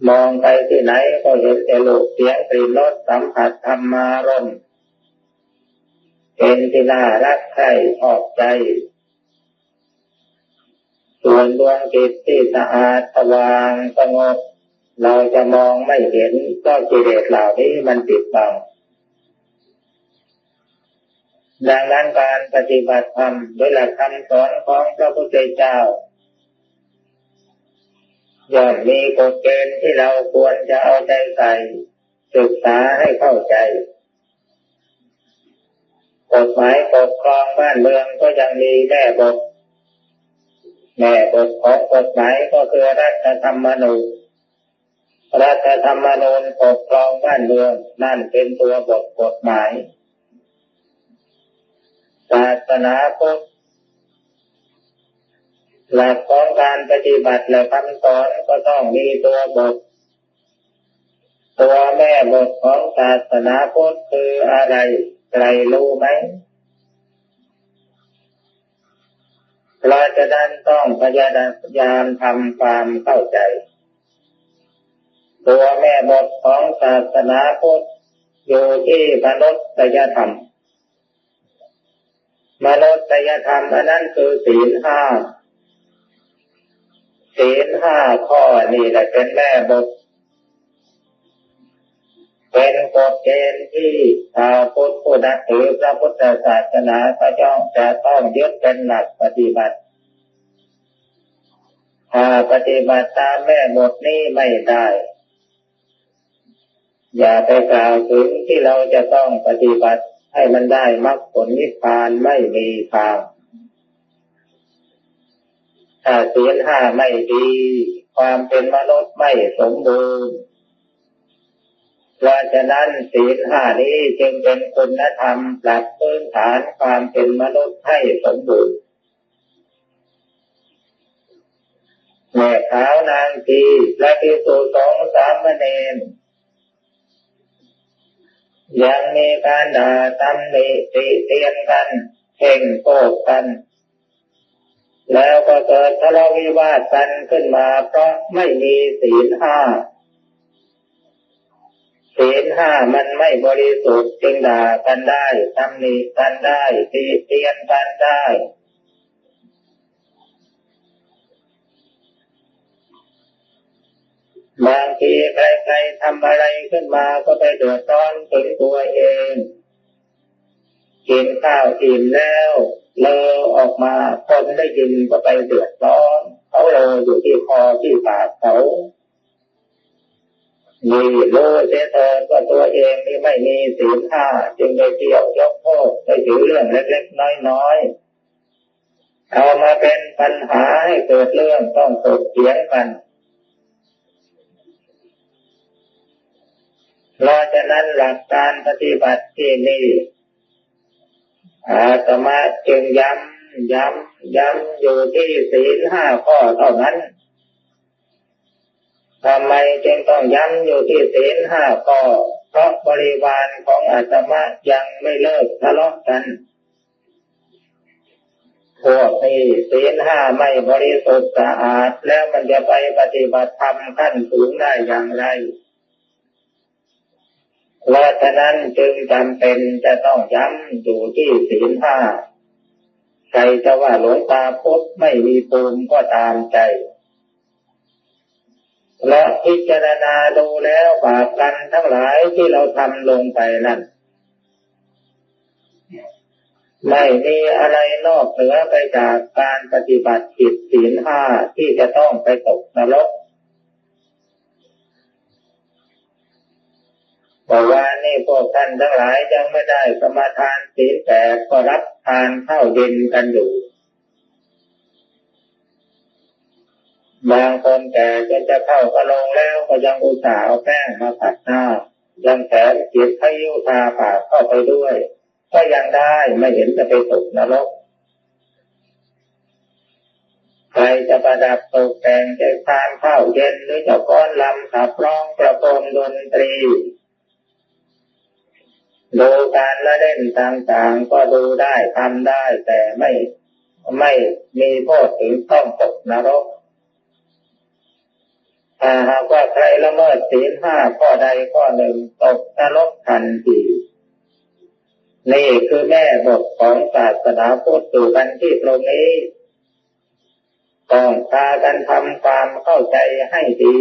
มองไปที่ไหนก็เห็นแต่รูป เสียง กลิ่น รส สัมผัส ธรรมารมณ์ เป็นที่น่ารักใคร่ชอบใจ ส่วนดวงจิตที่สะอาดสว่างสงบ เราจะมองไม่เห็น เพราะกิเลสเหล่านี้มันปิดบัง ดังนั้นการปฏิบัติธรรมโดยหลักคำสอนของพระพุทธเจ้า ย่อมมีกฎเกณฑ์ที่เราควรจะเอาใจใส่ ศึกษาให้เข้าใจ กฎหมายปกครองบ้านเมืองก็ยังมีแม่บท แม่บทของกฎหมายก็คือรัฐธรรมนูญ ລັດຖະທຳມະນູນປົກຄອງບ້ານເມືອງ ນັ້ນເປັນຕົວບົດກົດໝາຍ. ສາສະໜາພຸດ ຫຼັກຂອງການປະຕິບັດ ແລະ ຄຳສອນກໍຕ້ອງມີຕົວບົດ. ຕົວແມ່ບົດຂອງສາສະໜາພຸດຄືອະໄລ ໃຄຮູ້ໄໝ? ເພາະສະນັ້ນຕ້ອງພະຍາຍາມທຳຄວາມເຂົ້າໃຈ. ຕົວແມ່ບົດຂອງສາສະໜາພຸດຢູ່ທີ່ມະນຸດສະຍະທຳ. ມະນຸດສະຍະທຳ ອັນນັ້ນຄືສິນຫ້າ. ສິນຫ້າຂໍ້ນີ້ແຫຼະເປັນແມ່ບົດ ເປັນກົດເກນທີ່ຊາວພຸດຜູ້ນັບຖືພະພຸດທະສາສະໜາ ເຂົາເຈົ້າຈະຕ້ອງຍຶດເປັນຫຼັກປະຕິບັດ. ຖ້າປະຕິບັດຕາມແມ່ບົດນີ້ໄມ່ໄດ້ ຢ່າໄປກ່າວເຖິງທີ່ເຮົາຈະຕ້ອງປະຕິບັດໃຫ້ມັນໄດ້ມັກຜົນນິບພານ ໄມ່ມີທາງ. ຖ້າສິນຫ້າໄມ່ດີ ຄວາມເປັນມະນຸດໄມ່ສົມບູນ. ເພາະສະນັ້ນ ສິນຫ້ານີ້ຈຶ່ງເປັນຄຸນນະທຳຫຼັກພື້ນຖານຄວາມເປັນມະນຸດໃຫ້ສົມບູນ. ແມ່ຂາວນາງຊີ ພະພິກຂຸສົງສາມະເນນ ຍັງມີການດ່າຕຳໜິຕິຕຽນກັນ ເຄັ່ງໂກດກັນ ແລ້ວກໍເກີດທະເລາະວິວາດກັນຂຶ້ນມາ ເພາະໄມ່ມີສິນຫ້າ. ສິນຫ້າມັນໄມ່ບໍລິສຸດ ຈຶ່ງດ່າກັນໄດ້ ຕຳໜິກັນໄດ້ ຕິຕຽນກັນໄດ້. ບາງທີໃຜໆທຳອະໄລຂຶ້ນມາກໍໄປເດືອດຮ້ອນເຖິງຕົວເອງ. ກິນຂ້າວອີ່ມແລ້ວເລີອອກມາ ຄົນໄດ້ຍິນກໍໄປເດືອດຮ້ອນ ເຂົາໂລຢູ່ທີ່ຄໍທີ່ປາກເຂົາ. ນີ້ຮູ້ເສຍເຖີດວ່າຕົວເອງນີ້ໄມ່ມີສິນຫ້າ ຈຶ່ງໄດ້ທ່ຽວຍົກໂທດ ໄປຖືເລື່ອງເລັກໆນ້ອຍໆ ເອົາມາເປັນປັນຫາໃຫ້ເກີດເລື່ອງຕ້ອງຖົກຖຽງກັນ. ເພາະສະນັ້ນຫຼັກການປະຕິບັດທີ່ນີ້ ອາດຕະມາຈຶ່ງຢ້ຳ ຢ້ຳ ຢ້ຳຢູ່ທີ່ສິນຫ້າຂໍ້ເທົ່ານັ້ນ. ທຳໄມຈຶ່ງຕ້ອງຢ້ຳຢູ່ທີ່ສິນຫ້າຂໍ້? ເພາະບໍລິວານຂອງອາດຕະມາຍັງໄມ່ເລີກທະເລາະກັນ. ພວກນີ້ສິນຫ້າໄມ່ບໍລິສຸດສະອາດ ແລ້ວມັນຈະໄປປະຕິບັດທຳຂັ້ນສູງໄດ້ຢ່າງໃດ? ເພາະສະນັ້ນຈຶ່ງຈຳເປັນຈະຕ້ອງຢ້ຳຢູ່ທີ່ສິນຫ້າ. ໃຜຈະວ່າຫຼວງຕາພຸດໄມ່ມີພູມກໍຕາມໃຈ. ເພາະພິຈາລະນາດູແລ້ວ ບາບກຳທັງຫຼາຍທີ່ເຮົາທຳລົງໄປນັ້ນ ໄມ່ມີອະໄລນອກເໜືອໄປຈາກການປະຕິບັດຜິດສິນຫ້າ ທີ່ຈະຕ້ອງໄປຕົກນະລົກ. ເມື່ອວານນີ້ພວກທ່ານທັງຫຼາຍຍັງບໍ່ໄດ້ສະມາທານສິນແປດ ກໍຮັບທານເຂົ້າເຢັນກັນຢູ່. ບາງຄົນແກ່ຈົນຈະເຂົ້າກະໂລງແລ້ວ ກໍຍັງອຸດສ່າເອົາແປ້ງມາຂັດໜ້າ ຍັງແຖມເກັບພະອິ້ວທາປາກເຂົ້າໄປດ້ວຍ ກໍຍັງໄດ້ ໄມ່ເຫັນຈະໄປຕົກນະລົກ. ໃຜຈະປະດັບຕົກແຕ່ງເຈັກຊານເຂົ້າເຢັນ ຫຼື ຈະຟ້ອນລຳຂັບຮ້ອງປະໂຄມດົນຕີ ໂດຍການລະເຫຼັ້ນຕ່າງໆ ກໍດູໄດ້ ທຳໄດ້ ແຕ່ໄມ່ ໄມ່ມີໂທດເຖິງຕ້ອງຕົກນະລົກ. ຖ້າຫາກວ່າໃຄລະເມີດສິນຫ້າຂໍ້ໃດຂໍ້ໜຶ່ງ ຕົກນະລົກທັນທີ. ນີ້ຄືແມ່ບົດຂອງສາສະໜາພຸດຢູ່ກັນທີ່ຕົງນີ້. ຕ້ອງພາກັນທຳຄວາມເຂົ້າໃຈໃຫ້ດີ.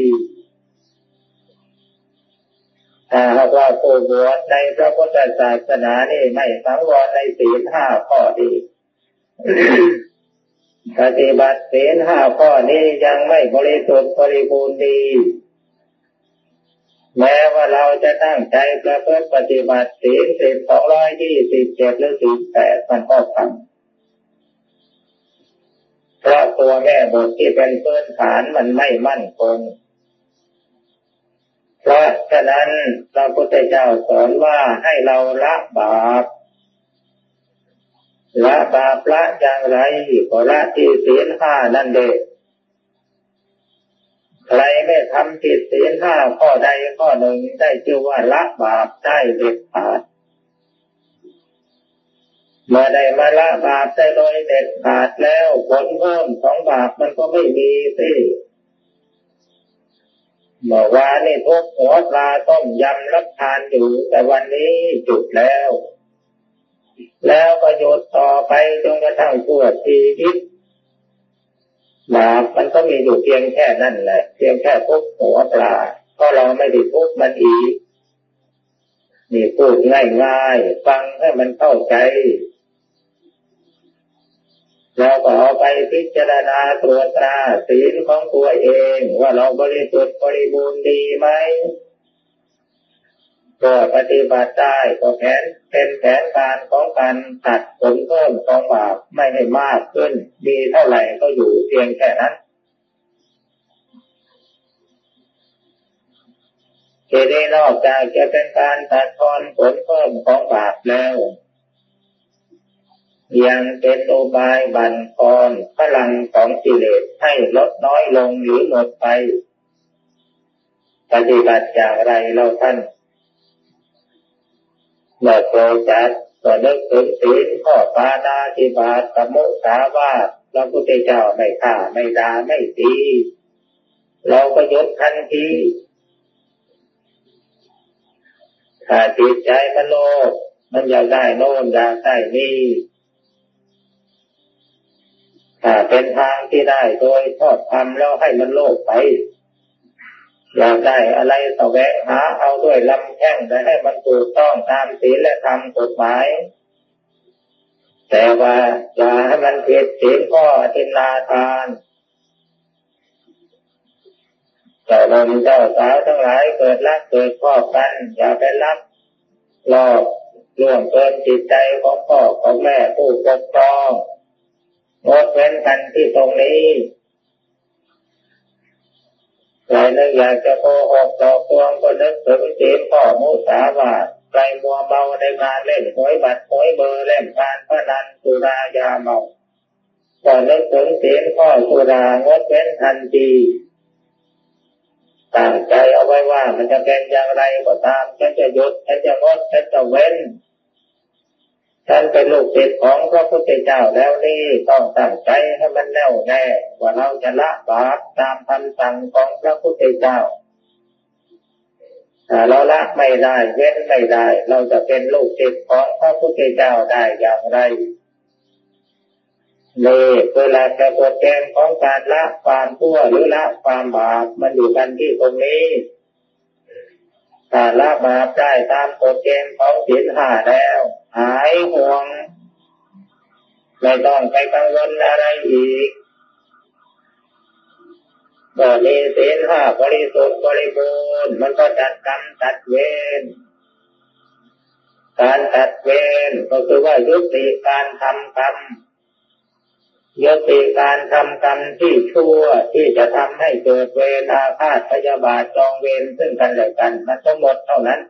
ຖ້າຫາກວ່າຜູ້ບວດໃນພະພຸດທະສາສະໜານີ້ໄມ່ສັງວອນໃນສິນຫ້າຂໍ້ນີ້ ປະຕິບັດສິນຫ້າຂໍ້ນີ້ຍັງໄມ່ບໍລິສຸດບໍລິບູນດີ, ແມ້ວ່າເຮົາຈະຕັ້ງໃຈປະພຶດປະຕິບັດສິນສິບສອງຢີ່ສິບເຈັດ ຫຼື ສິນແປດມັນກໍພັງ, ເພາະຕົວແມ່ບົດທີ່ເປັນພື້ນຖານມັນໄມ່ໝັ້ນຄົງ. เพราะฉะนั้นพระพุทธเจ้าสอนว่าให้เราละบาป ละบาปละอย่างไร ก็ละที่ศีลห้านั่นเอง ใครไม่ทำผิดศีลห้าข้อใดข้อหนึ่งได้ชื่อว่าละบาปได้เด็ดขาด เมื่อได้มาละบาปได้โดยเด็ดขาดแล้ว ผลเพิ่มของบาปมันก็ไม่มีสิ เมื่อวานนี่ทุบหัวปลาต้มยำรับทานอยู่ แต่วันนี้หยุดแล้ว แล้วก็หยุดต่อไปจนกระทั่งชั่วชีวิต บาปมันก็มีอยู่เพียงแค่นั้นแหละ เพียงแค่ทุบหัวปลา เพราะเราไม่ได้ทุบมันอีก นี่พูดง่ายๆ ฟังให้มันเข้าใจ เราก็เอาไปพิจารณาตรวจตราศีลของตัวเอง ว่าเราบริสุทธิ์บริบูรณ์ดีไหม ก็ปฏิบัติได้ ก็แผน เป็นแผนการของการตัดผลเพิ่มของบาปไม่ให้มากขึ้น มีเท่าไหร่ก็อยู่เพียงแค่นั้น ทีนี้นอกจากจะเป็นการตัดทอนผลเพิ่มของบาปแล้ว ยังเป็นอุบายบั่นทอนพลังของกิเลสให้ลดน้อยลงหรือหมดไป ปฏิบัติอย่างไรเล่าท่าน เมื่อโกรธจัดก็นึกถึงศีลข้อปาณาติบาต มุสาวาท พระพุทธเจ้าไม่ฆ่า ไม่ด่า ไม่ตี เราก็หยุดทันที ถ้าจิตใจมันโลภ มันอยากได้โน่นอยากได้นี่ ถ้าเป็นทางที่ได้โดยชอบธรรมแล้วให้มันโลภไป อยากได้อะไรแสวงหาเอาด้วยลำแข้ง แต่ให้มันถูกต้องตามศีลและธรรมกฎหมาย แต่ว่าอย่าให้มันผิดศีลข้ออทินนาทาน เจ้าหนุ่มเจ้าสาวทั้งหลาย เกิดรักเกิดชอบกัน อย่าไปลักลอบล่วงเกินจิตใจของพ่อของแม่ผู้ปกครอง งดเว้นกันที่ตรงนี้ ใครนึกอยากจะโกหกหลอกลวงก็นึกถึงศีลข้อมุสาวาท ใครมัวเมาในการเล่นหวยบัตรหวยเบอร์ เล่นการพนัน สุรายาเมา ก็นึกถึงศีลข้อสุรา งดเว้นทันที ตั้งใจเอาไว้ว่ามันจะเป็นอย่างไรก็ตาม ฉันจะหยุด ฉันจะงด ฉันจะเว้น ฉันเป็นลูกศิษย์ของพระพุทธเจ้าแล้วนี่ ต้องตั้งใจให้มันแน่วแน่ ว่าเราจะละบาปตามคำสั่งของพระพุทธเจ้า ถ้าเราละไม่ได้ เว้นไม่ได้ เราจะเป็นลูกศิษย์ของพระพุทธเจ้าได้อย่างไร นี่คือหลักและกฎเกณฑ์ของการละความชั่วหรือละความบาป มันอยู่กันที่ตรงนี้ ถ้าละบาปได้ตามกฎเกณฑ์ของศีลห้าแล้ว หายห่วง ไม่ต้องไปกังวลอะไรอีก เมื่อมีศีลห้าบริสุทธิ์บริบูรณ์ มันก็ตัดกรรมตัดเวร การตัดเวรก็คือว่ายุติการทำกรรม ยุติการทำกรรมที่ชั่ว ที่จะทำให้เกิดเวรอาฆาตพยาบาทจองเวรซึ่งกันและกัน มันก็หมดเท่านั้น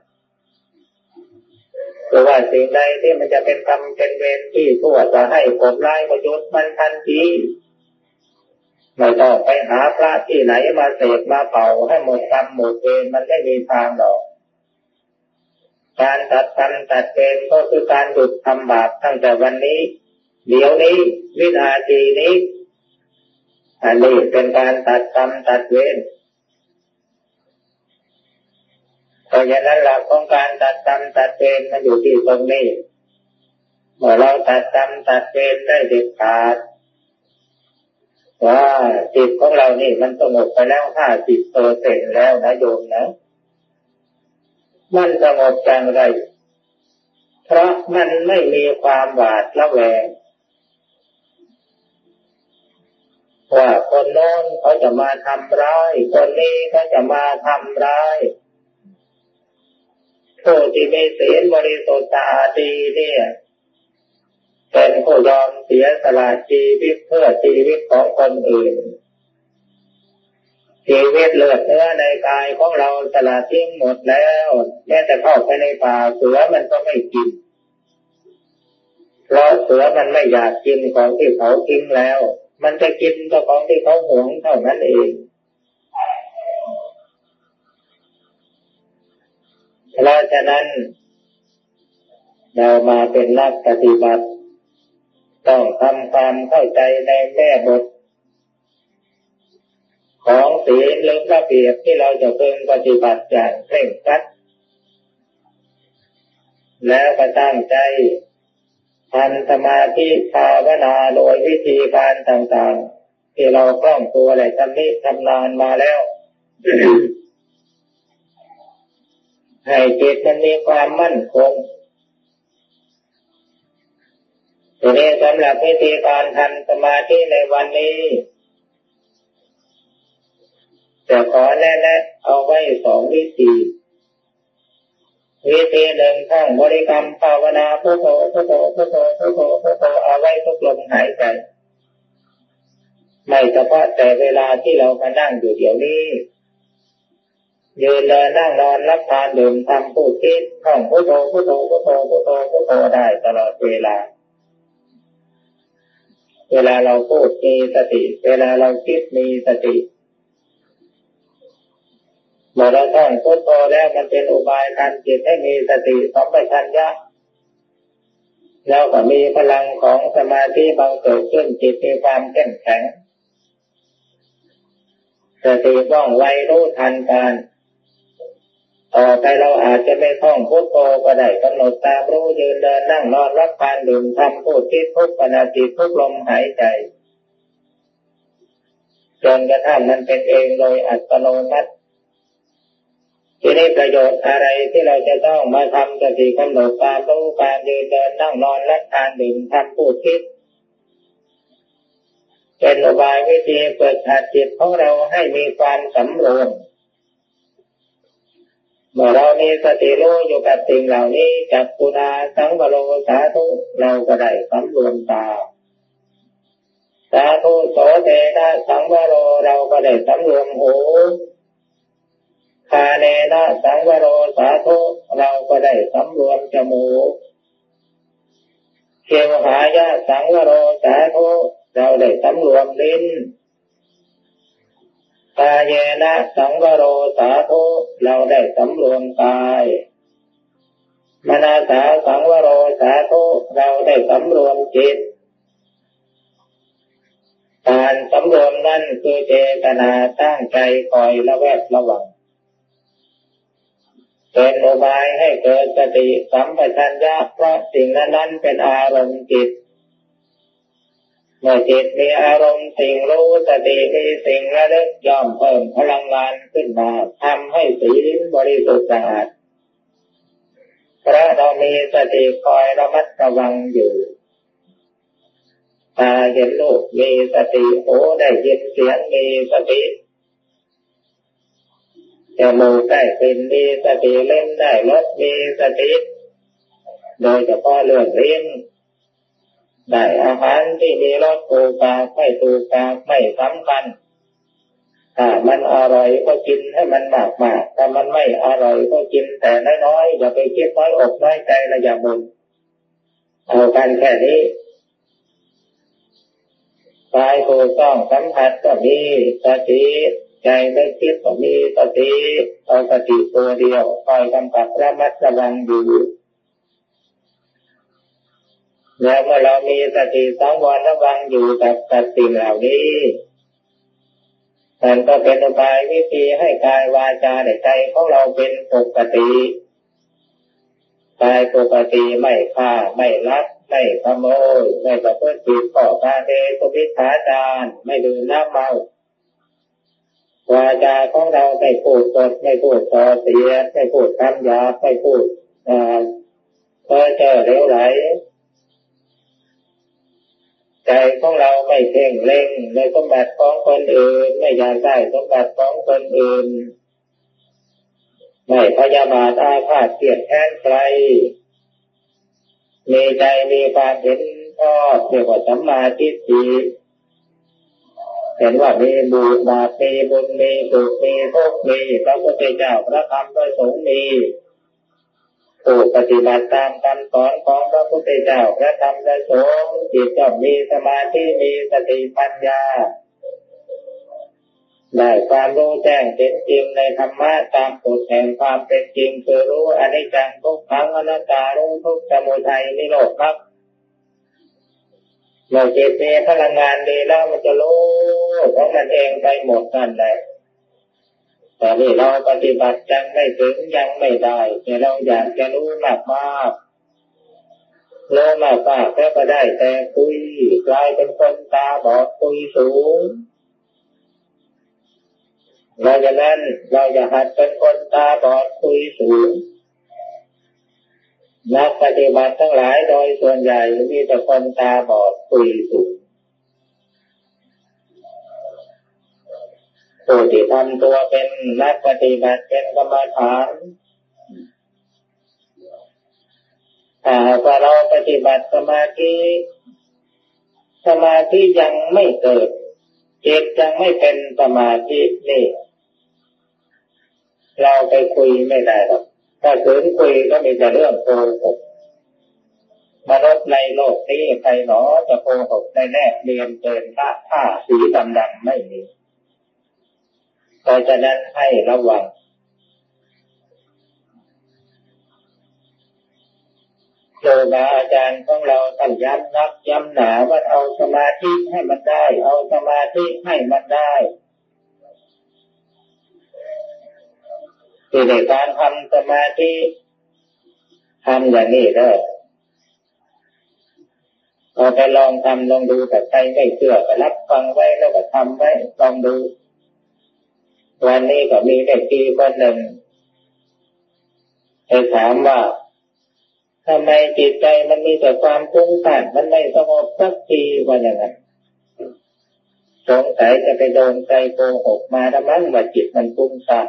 คือว่าสิ่งใดที่มันจะเป็นกรรมเป็นเวรที่ชั่ว จะให้ผลร้ายก็หยุดมันทันที ไม่ต้องไปหาพระที่ไหนมาเสกมาเป่าให้หมดกรรมหมดเวร มันไม่มีทางหรอก การตัดกรรมตัดเวรก็คือการหยุดทำบาปตั้งแต่วันนี้ เดี๋ยวนี้ วินาทีนี้ อันนี้เป็นการตัดกรรมตัดเวร เพราะฉะนั้นหลักของการตัดกรรมตัดเวรมันอยู่ที่ตรงนี้ เมื่อเราตัดกรรมตัดเวรได้เด็ดขาด ว่าจิตของเรานี่มันสงบไปแล้วห้าสิบเปอร์เซ็นต์แล้วนะโยมนะ มันสงบอย่างไร เพราะมันไม่มีความหวาดระแวง ว่าคนโน้นเขาจะมาทำร้าย คนนี้เขาจะมาทำร้าย ผู้ที่มีศีลบริสุทธิ์สะอาดดีเนี่ย เป็นผู้ยอมเสียสละชีวิตเพื่อชีวิตของคนอื่น ชีวิตเลือดเนื้อในกายของเราสละทิ้งหมดแล้ว แม้แต่เข้าไปในป่าเสือมันก็ไม่กิน เพราะเสือมันไม่อยากกินของที่เขาทิ้งแล้ว มันจะกินแต่ของที่เขาหวงเท่านั้นเอง เพราะฉะนั้น เรามาเป็นนักปฏิบัติ ต้องทำความเข้าใจในแม่บท ของศีลหรือระเบียบที่เราจะพึงปฏิบัติอย่างเคร่งครัด แล้วก็ตั้งใจทำสมาธิภาวนาโดยวิธีการต่างๆ ที่เราคล่องตัวและชำนิชำนาญมาแล้ว ให้จิตมันมีความมั่นคง ทีนี้สำหรับวิธีการทำสมาธิในวันนี้ จะขอแนะนำเอาไว้สองวิธี วิธีหนึ่งท่องบริกรรมภาวนาพุทโธ พุทโธ พุทโธ พุทโธ พุทโธ เอาไว้ทุกลมหายใจ ไม่เฉพาะแต่เวลาที่เรามานั่งอยู่เดี๋ยวนี้ ยืนเดินนั่งนอนรับทานดื่มทำพูดคิด ท่องพุทโธ พุทโธ พุทโธ พุทโธ พุทโธ ได้ตลอดเวลา เวลาเราพูดมีสติ เวลาเราคิดมีสติ เมื่อเราท่องพุทโธแล้วมันเป็นอุบายทำจิตให้มีสติสัมปชัญญะ แล้วก็มีพลังของสมาธิบังเกิดขึ้น จิตมีความเข้มแข็ง สติว่องไวรู้ทันการ ต่อไปเราอาจจะไม่ท่องพุทโธก็ได้ กำหนดตามรู้ ยืนเดินนั่งนอนรับทานดื่มทำพูดคิดทุกขณะจิตทุกลมหายใจ จนกระทั่งมันเป็นเองโดยอัตโนมัติ ทีนี้ประโยชน์อะไรที่เราจะต้องมาทำสติกำหนดตามรู้การยืนเดินนั่งนอนรับทานดื่มทำพูดคิด เป็นอุบายวิธีฝึกหัดจิตของเราให้มีความสำรวม เมื่อเรามีสติรู้อยู่กับสิ่งเหล่านี้ จักขุณาสังวโร สาธุ เราก็ได้สำรวมตา สาธุ โสเตนะสังวโร เราก็ได้สำรวมหู คาเนนะสังวโร สาธุ เราก็ได้สำรวมจมูก ชิวหายะสังวโร สาธุ เราได้สำรวมลิ้น กาเยนะสังวโร สาธุ เราได้สำรวมกาย มนสาสังวโร สาธุ เราได้สำรวมจิต การสำรวมนั่นคือเจตนาตั้งใจคอยระแวดระวัง เป็นอุบายให้เกิดสติสัมปชัญญะ เพราะสิ่งนั้นๆเป็นอารมณ์จิต เมื่อจิตมีอารมณ์สิ่งรู้ สติมีสิ่งระลึก ย่อมเพิ่มพลังงานขึ้นมา ทำให้ศีลบริสุทธิ์สะอาด เพราะเรามีสติคอยระมัดระวังอยู่ ตาเห็นรูปมีสติ หูได้ยินเสียงมีสติ จมูกได้กลิ่นมีสติ ลิ้นได้รสมีสติ โดยเฉพาะเรื่องลิ้น ได้อาหารที่มีรสถูกปากไม่ถูกปากไม่สำคัญ ถ้ามันอร่อยก็กินให้มันมากๆ ถ้ามันไม่อร่อยก็กินแต่น้อยๆ อย่าไปคิดน้อยอกน้อยใจ และอย่าบ่น เอากันแค่นี้ กายถูกต้องสัมผัสก็มีสติ ใจนึกคิดก็มีสติ เอาสติตัวเดียวคอยกำกับระมัดระวังอยู่ แล้วเมื่อเรามีสติสังวรระวังอยู่กับ กับสิ่งเหล่านี้ มันก็เป็นอุบายวิธีให้กายวาจาและใจของเราเป็นปกติ กายปกติ ไม่ฆ่า ไม่ลัก ไม่ขโมย ไม่ประพฤติผิดข้อการเดสุมิจฉาจาร ไม่ดื่มน้ำเมา วาจาของเราไม่พูดปด ไม่พูดส่อเสียด ไม่พูดคำหยาบ ไม่พูด เอ่อ เพ้อเจ้อเหลวไหล ใจของเราไม่เพ่งเล็งในสมบัติของคนอื่น ไม่อยากได้สมบัติของคนอื่น ไม่พยาบาทอาฆาตเคียดแค้นใคร มีใจมีความเห็นชอบ เรียกว่าสัมมาทิฏฐิ ເຫັນວ່າມີບຸນ ບາບ ມີບຸນ ມີສຸກ ມີທຸກ ມີພະພຸດທະເຈົ້າ ພະທຳ ພະສົງ ມີຜູ້ປະຕິບັດຕາມຄຳສອນຂອງພະພຸດທະເຈົ້າ ພະທຳ ພະສົງ, ຈິດກໍມີສະມາທິ ມີສະຕິປັນຍາ ໄດ້ຄວາມຮູ້ແຈ້ງເຫັນຈິງໃນທຳມະຕາມກົດແຫ່ງຄວາມເປັນຈິງ ຄືຮູ້ອະນິດຈັງ ທຸກຂັງ ອະນັດຕາ ຮູ້ທຸກ ສະມຸໄທ ນິໂຣດ ມໍ່ຈິດມີພະລັງງານດີແລ້ວ ມັນຈະຮູ້ຂອງມັນເອງໄປໝົດນັ້ນແຫຼະ. ຕອນນີ້ເຮົາປະຕິບັດຍັງໄມ່ເຖິງ ຍັງໄມ່ໄດ້ ແຕ່ເຮົາຢາກຈະຮູ້ມາກໆ ຮູ້ມາກໆ ແລ້ວກໍໄດ້ແຕ່ຄຸຍ ກາຍເປັນຄົນຕາບອດຄຸຍສູງ. ເພາະສະນັ້ນ ເຮົາຢ່າຫັດເປັນຄົນຕາບອດຄຸຍສູງ. ນັກປະຕິບັດທັງຫຼາຍໂດຍສ່ວນໃຫຍ່ມີແຕ່ຄົນຕາບອດຄຸຍສູງ. ຜູ້ທີ່ທຳຕົວເປັນນັກປະຕິບັດ ເປັນກຳມະຖານ ຖ້າຫາກວ່າເຮົາປະຕິບັດສະມາທິ ສະມາທິຍັງໄມ່ເກີດ, ຈິດຍັງໄມ່ເປັນສະມາທິນີ້ ເຮົາໄປຄຸຍໄມ່ໄດ້ດອກ. ຖ້າເຖິງຄຸຍກໍມີແຕ່ເລື່ອງໂກຫົກ. ມະນຸດໃນໂລກນີ້ ໃຜໜໍຈະໂກຫົກໄດ້ແນບນຽນເກີນພະຜ້າສີດຳໆ ໄມ່ມີ. ເພາະສະນັ້ນໃຫ້ລະວັງ. ຄູບາອາຈານຂອງເຮົາທ່ານຢ້ຳນັກຢ້ຳໜາວ່າ ເອົາສະມາທິໃຫ້ມັນໄດ້, ເອົາສະມາທິໃຫ້ມັນໄດ້. ທີ່ໃນການທຳສະມາທິ ທຳຢ່າງນີ້ເດີ. ເອົາໄປລອງທຳລອງດູ, ຖ້າໃຜໄມ່ເຊື່ອກໍຮັບຟັງໄວ້ ແລ້ວກໍທຳໄວ້ລອງດູ. ວັນນີ້ກໍມີແມ່ຊີຄົນໜຶ່ງໄປຖາມວ່າ ທຳໄມຈິດໃຈມັນມີແຕ່ຄວາມຟຸ້ງສ້ານ, ມັນໄມ່ສະຫງົບສັກທີ ວ່າຢ່າງນັ້ນ. ສົງໄສຈະໄປໂດນໃສ່ໂກຫົກມາລະມັ້ງ ວ່າຈິດມັນຟຸ້ງສ້ານ.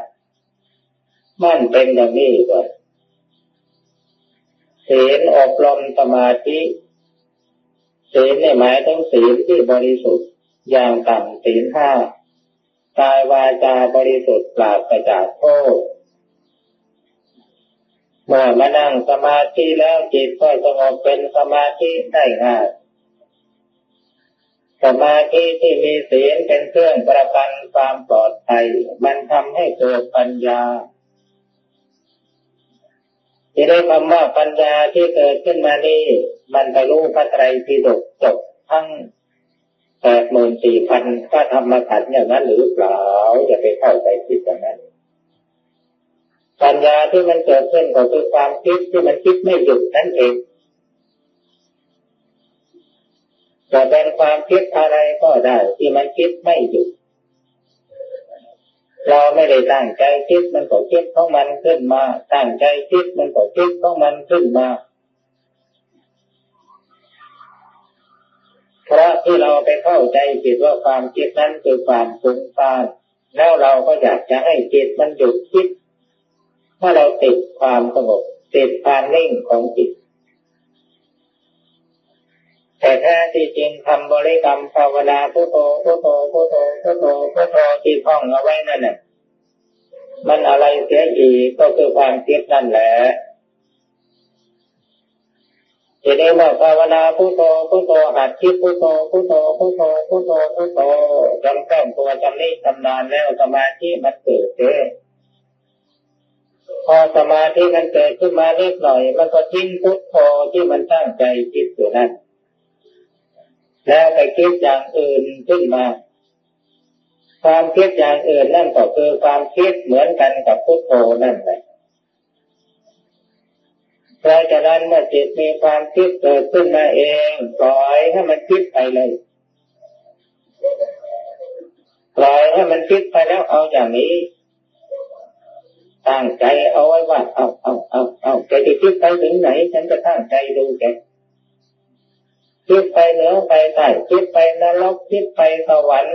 ມັນເປັນຢ່າງນີ້ເດີ. ສິນອົບຮົມສະມາທິ, ສິນນີ້ໝາຍເຖິງສິນທີ່ບໍລິສຸດ, ຢ່າງຕ່ຳສິນຫ້າ, ກາຍວາຈາບໍລິສຸດ ປາສະຈາກໂທດ. ເມື່ອມານັ່ງສະມາທິແລ້ວ, ຈິດກໍສະຫງົບເປັນສະມາທິໄດ້ງ່າຍ. ສະມາທິທີ່ມີສິນເປັນເຄື່ອງປະກັນຄວາມປອດໄພ, ມັນທຳໃຫ້ເກີດປັນຍາ. ທີ່ໄດ້ຄຳວ່າປັນຍາທີ່ເກີດຂຶ້ນມານີ້, ມັນໄປຮູ້ພະໄຕຣປິດົກຈົບທັງແປດໝື່ນສີ່ພັນພະທຳມະຂັນຢ່າງນັ້ນຫຼືເປົ່າ? ຢ່າໄປເຂົ້າໃຈຜິດຢ່າງນັ້ນ. ປັນຍາທີ່ມັນເກີດຂຶ້ນກໍຄືຄວາມຄິດທີ່ມັນຄິດໄມ່ຢຸດນັ້ນເອງ. ຈະເປັນຄວາມຄິດອະໄລກໍໄດ້ທີ່ມັນຄິດໄມ່ຢຸດ. ເຮົາໄມ່ໄດ້ຕັ້ງໃຈຄິດ, ມັນກໍຄິດຂອງມັນຂຶ້ນມາ, ຕັ້ງໃຈຄິດ, ມັນກໍຄິດຂອງມັນຂຶ້ນມາ. ເພາະທີ່ເຮົາໄປເຂົ້າໃຈຜິດວ່າຄວາມຄິດນັ້ນຄືຄວາມຟຸ້ງສ້ານ, ແລ້ວເຮົາກໍຢາກຈະໃຫ້ຈິດມັນຢຸດຄິດ, ເພາະເຮົາຕິດຄວາມສະຫງົບ, ຕິດຄວາມນິ່ງຂອງຈິດ. ແຕ່ແທ້ທີ່ຈິງຄຳບໍລິກຳພາວະນາ ພຸດໂທ ພຸດໂທ ພຸດໂທ ພຸດໂທ ພຸດໂທ ທີ່ທ່ອງເອົາໄວ້ນັ້ນນະ ມັນອະໄລເສຍອີກ ກໍຄືຄວາມຄິດນັ້ນແຫຼະ. ທີນີ້ເມື່ອພາວະນາພຸດໂທ ພຸດໂທ ຫັດຄິດພຸດໂທ ພຸດໂທ ພຸດໂທ ພຸດໂທ ພຸດໂທ ຈົນແກ້ມຕົວຊຳນິຊຳນານແລ້ວ ສະມາທິມັນເກີດເດ້. ພໍສະມາທິມັນເກີດຂຶ້ນມາເລັກໜ້ອຍ ມັນກໍຖິ້ມພຸດໂທທີ່ມັນຕັ້ງໃຈຄິດຢູ່ນັ້ນ ແລ້ວໄປຄິດຢ່າງອື່ນຂຶ້ນມາ. ຄວາມຄິດຢ່າງອື່ນນັ້ນກໍຄືຄວາມຄິດເໝືອນກັນກັບພຸດໂທນັ້ນແຫຼະ. ເພາະສະນັ້ນ ເມື່ອຈິດມີຄວາມຄິດເກີດຂຶ້ນມາເອງ, ປ່ອຍໃຫ້ມັນຄິດໄປເລີຍ. ປ່ອຍໃຫ້ມັນຄິດໄປແລ້ວ ເອົາຢ່າງນີ້, ຕັ້ງໃຈເອົາໄວ້ວ່າ ເອົາ, ເອົາ, ເອົາ, ເອົາ, ແກຊິຄິດໄປເຖິງໃດ, ສັນຈະຕັ້ງໃຈດູແກ. ຄິດໄປເໜືອໄປໃຕ້, ຄິດໄປນະລົກ, ຄິດໄປສະຫວັນ,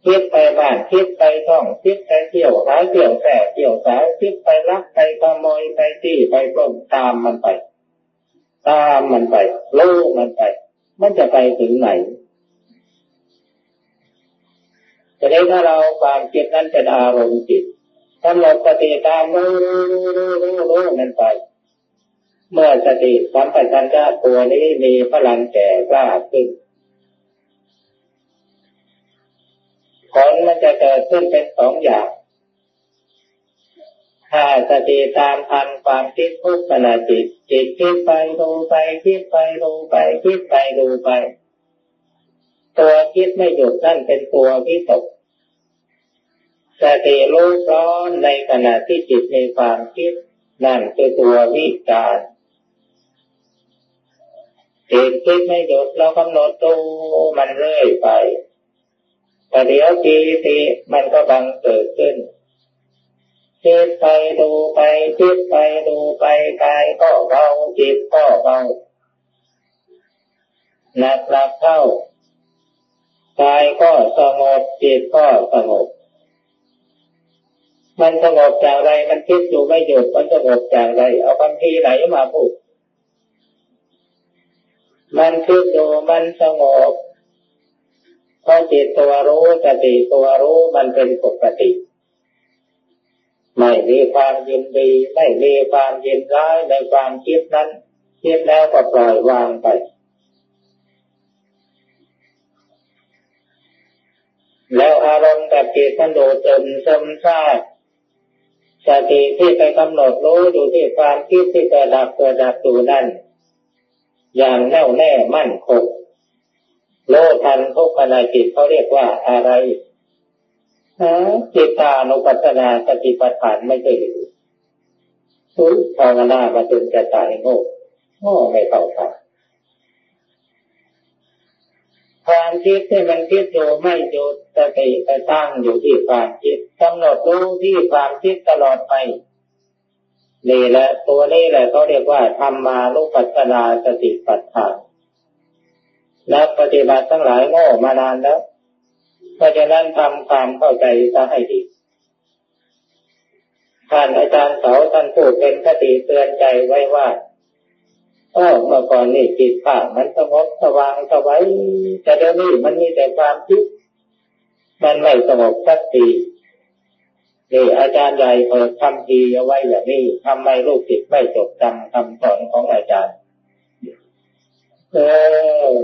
ຄິດໄປບ້ານ, ຄິດໄປຊ່ອງ, ຄິດໄປຖ້ຽວຫາ, ຖ້ຽວແທ້, ຖ້ຽວສາ, ຄິດໄປລັກ, ໄປຂະໂມຍ, ໄປຈີ້, ໄປປຸ້ນ, ຕາມມັນໄປ. ຕາມມັນໄປ, ຮູ້ມັນໄປ, ມັນຈະໄປເຖິງໃດ? ທີນີ້ຖ້າເຮົາເອົາຄວາມຄິດນັ້ນເປັນອາລົມຈິດ ກຳນົດສະຕິຕາມຮູ້ ຮູ້ ຮູ້ ຮູ້ ຮູ້ ຮູ້ມັນໄປ ເມື່ອສະຕິສຳປະຊັນຍະຕົວນີ້ມີພະລັງແກ່ກ້າຂຶ້ນ ຜົນມັນຈະເກີດຂຶ້ນເປັນສອງຢ່າງ. ຖ້າສະຕິຕາມທັນຄວາມຄິດທຸກຂະນະຈິດ, ຈິດຄິດໄປດູໄປ, ຄິດໄປດູໄປ, ຄິດໄປດູໄປ, ຕົວຄິດໄມ່ຢຸດນັ້ນເປັນຕົວວິຕົກ. ສະຕິຮູ້ພ້ອມໃນຂະນະທີ່ຈິດມີຄວາມຄິດ, ນັ້ນຄືຕົວວິຈານ. ຈິດຄິດໄມ່ຢຸດ, ເຮົາກຳນົດດູມັນເລື້ອຍໄປ. ປະດຽວປີຕິມັນກໍບັງເກີດຂຶ້ນ. ຄິດໄປດູໄປ, ຄິດໄປດູໄປ, ກາຍກໍເບົາ, ຈິດກໍເບົາ. ໜັກໆເຂົ້າ, ກາຍກໍສະຫງົບ, ຈິດກໍສະຫງົບ. ມັນສະຫງົບຈາກໃດ? ມັນຄິດຢູ່ໄມ່ຢຸດ, ມັນສະຫງົບຈາກໃດ? ເອົາຄຳພີໃດມາພູດ? ມັນຄິດຢູ່ມັນສະຫງົບ ເພາະຈິດຕົວຮູ້, ສະຕິຕົວຮູ້ ມັນເປັນປົກກະຕິ ໄມ່ມີຄວາມຍິນດີ, ໄມ່ມີຄວາມຍິນຮ້າຍໃນຄວາມຄິດນັ້ນ, ຄິດແລ້ວກໍປ່ອຍວາງໄປ. ແລ້ວອາລົມກັບຈິດມັນດູດດື່ມຊຶມຊາບ ສະຕິທີ່ໄປກຳນົດຮູ້ຢູ່ທີ່ຄວາມຄິດທີ່ເກີດດັບ ເກີດດັບຢູ່ນັ້ນ ຢ່າງແນ່ວແນ່ໝັ້ນຄົງ ຮູ້ທັນທຸກຂະນະຈິດ ເຂົາຮຽກວ່າອາໄລ? ອາ ຈິດຕານຸປັດສະນາສະຕິປັດຖານ ໄມ່ໃຊ່ຫຼື? ອຸ ພາວະນາມາຈົນຈະຕາຍໂງ່ ໂງ່ໄມ່ເຂົ້າທ່າ. ຄວາມຄິດທີ່ມັນຄິດຢູ່ໄມ່ຢຸດ, ສະຕິໄປຕັ້ງຢູ່ທີ່ຄວາມຄິດ, ກຳນົດຮູ້ທີ່ຄວາມຄິດຕະຫຼອດໄປ. ນີ້ແຫຼະ, ຕົວນີ້ແຫຼະເຂົາຮຽກວ່າທຳມານຸປັດສະນາສະຕິປັດຖານ. ນັກປະຕິບັດທັງຫຼາຍໂງ່ມານານແລ້ວ, ເພາະສະນັ້ນທຳຄວາມເຂົ້າໃຈຊະໃຫ້ດີ. ທ່ານອາຈານເສົາ ທ່ານຜູ້ເປັນຄະຕິເຕືອນໃຈໄວ້ວ່າ, ເອີ ເມື່ອກ່ອນນີ້ຈິດຂ້າມັນສະຫງົບສະຫວ່າງສະໄຫວ, ແຕ່ດຽວນີ້ມັນມີແຕ່ຄວາມຄິດ, ມັນໄມ່ສະຫງົບສັກທີ. ນີ້ອາຈານໃຫຍ່ເປີດຄຳພີເອົາໄວ້ຢ່າງນີ້, ທຳໄມລູກສິດໄມ່ຈົດຈຳຄຳສອນຂອງອາຈານ? ເອີ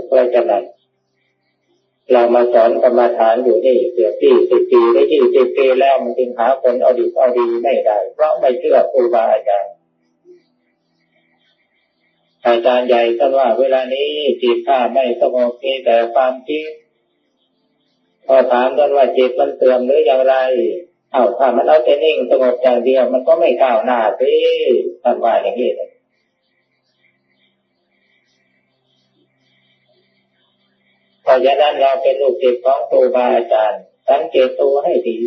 ເພາະສະນັ້ນ ເຮົາມາສອນກຳມະຖານຢູ່ນີ້ເກືອບຊາວປີ ຊາວປີ ຫຼື ຊາວປີແລ້ວ ມັນຈຶ່ງຫາຄົນເອົາດິບເອົາດີໄມ່ໄດ້ ເພາະໄມ່ເຊື່ອຄູບາອາຈານ. ອາຈານໃຫຍ່ທ່ານວ່າ ເວລານີ້ຈິດຂ້າໄມ່ສະຫງົບ ມີແຕ່ຄວາມຄິດ. ພໍຖາມທ່ານວ່າ ຈິດມັນເສື່ອມຫຼືຢ່າງໃດ? ເອົ້າ ຖ້າມັນເອົາແຕ່ນິ່ງສະຫງົບຢ່າງດຽວ ມັນກໍໄມ່ກ້າວໜ້າຕິ ທ່ານວ່າຢ່າງນີ້. ເພາະສະນັ້ນ ເຮົາເປັນລູກສິດຂອງຄູບາອາຈານ, ສັງເກດໂຕໃຫ້ດີ.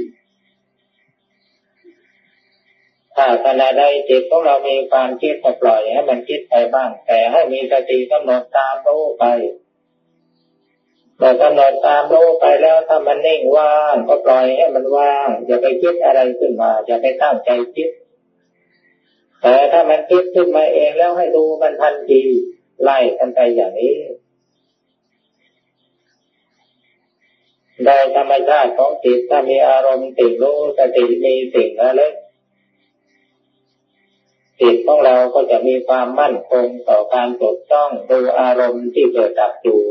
ຖ້າຂະນະໃດຈິດຂອງເຮົາມີຄວາມຄິດ ກໍປ່ອຍໃຫ້ມັນຄິດໄປບ້າງ, ແຕ່ໃຫ້ມີສະຕິກຳນົດຕາມຮູ້ໄປ. ເມື່ອກຳນົດຕາມຮູ້ໄປແລ້ວ ຖ້າມັນນິ່ງວ່າງ ກໍປ່ອຍໃຫ້ມັນວ່າງ, ຢ່າໄປຄິດອະໄລຂຶ້ນມາ, ຢ່າໄປຕັ້ງໃຈຄິດ. ແຕ່ຖ້າມັນຄິດຂຶ້ນມາເອງແລ້ວ ໃຫ້ດູມັນທັນທີ, ໄລ່ກັນໄປຢ່າງນີ້. ໂດຍທຳມະຊາດຂອງຈິດ ຖ້າມີອາລົມສິ່ງຮູ້, ສະຕິມີສິ່ງລະລຶກ, ຈິດຂອງເຮົາກໍຈະມີຄວາມໝັ້ນຄົງຕໍ່ການຈົດຈ້ອງດູອາລົມທີ່ເກີດດັບຢູ່.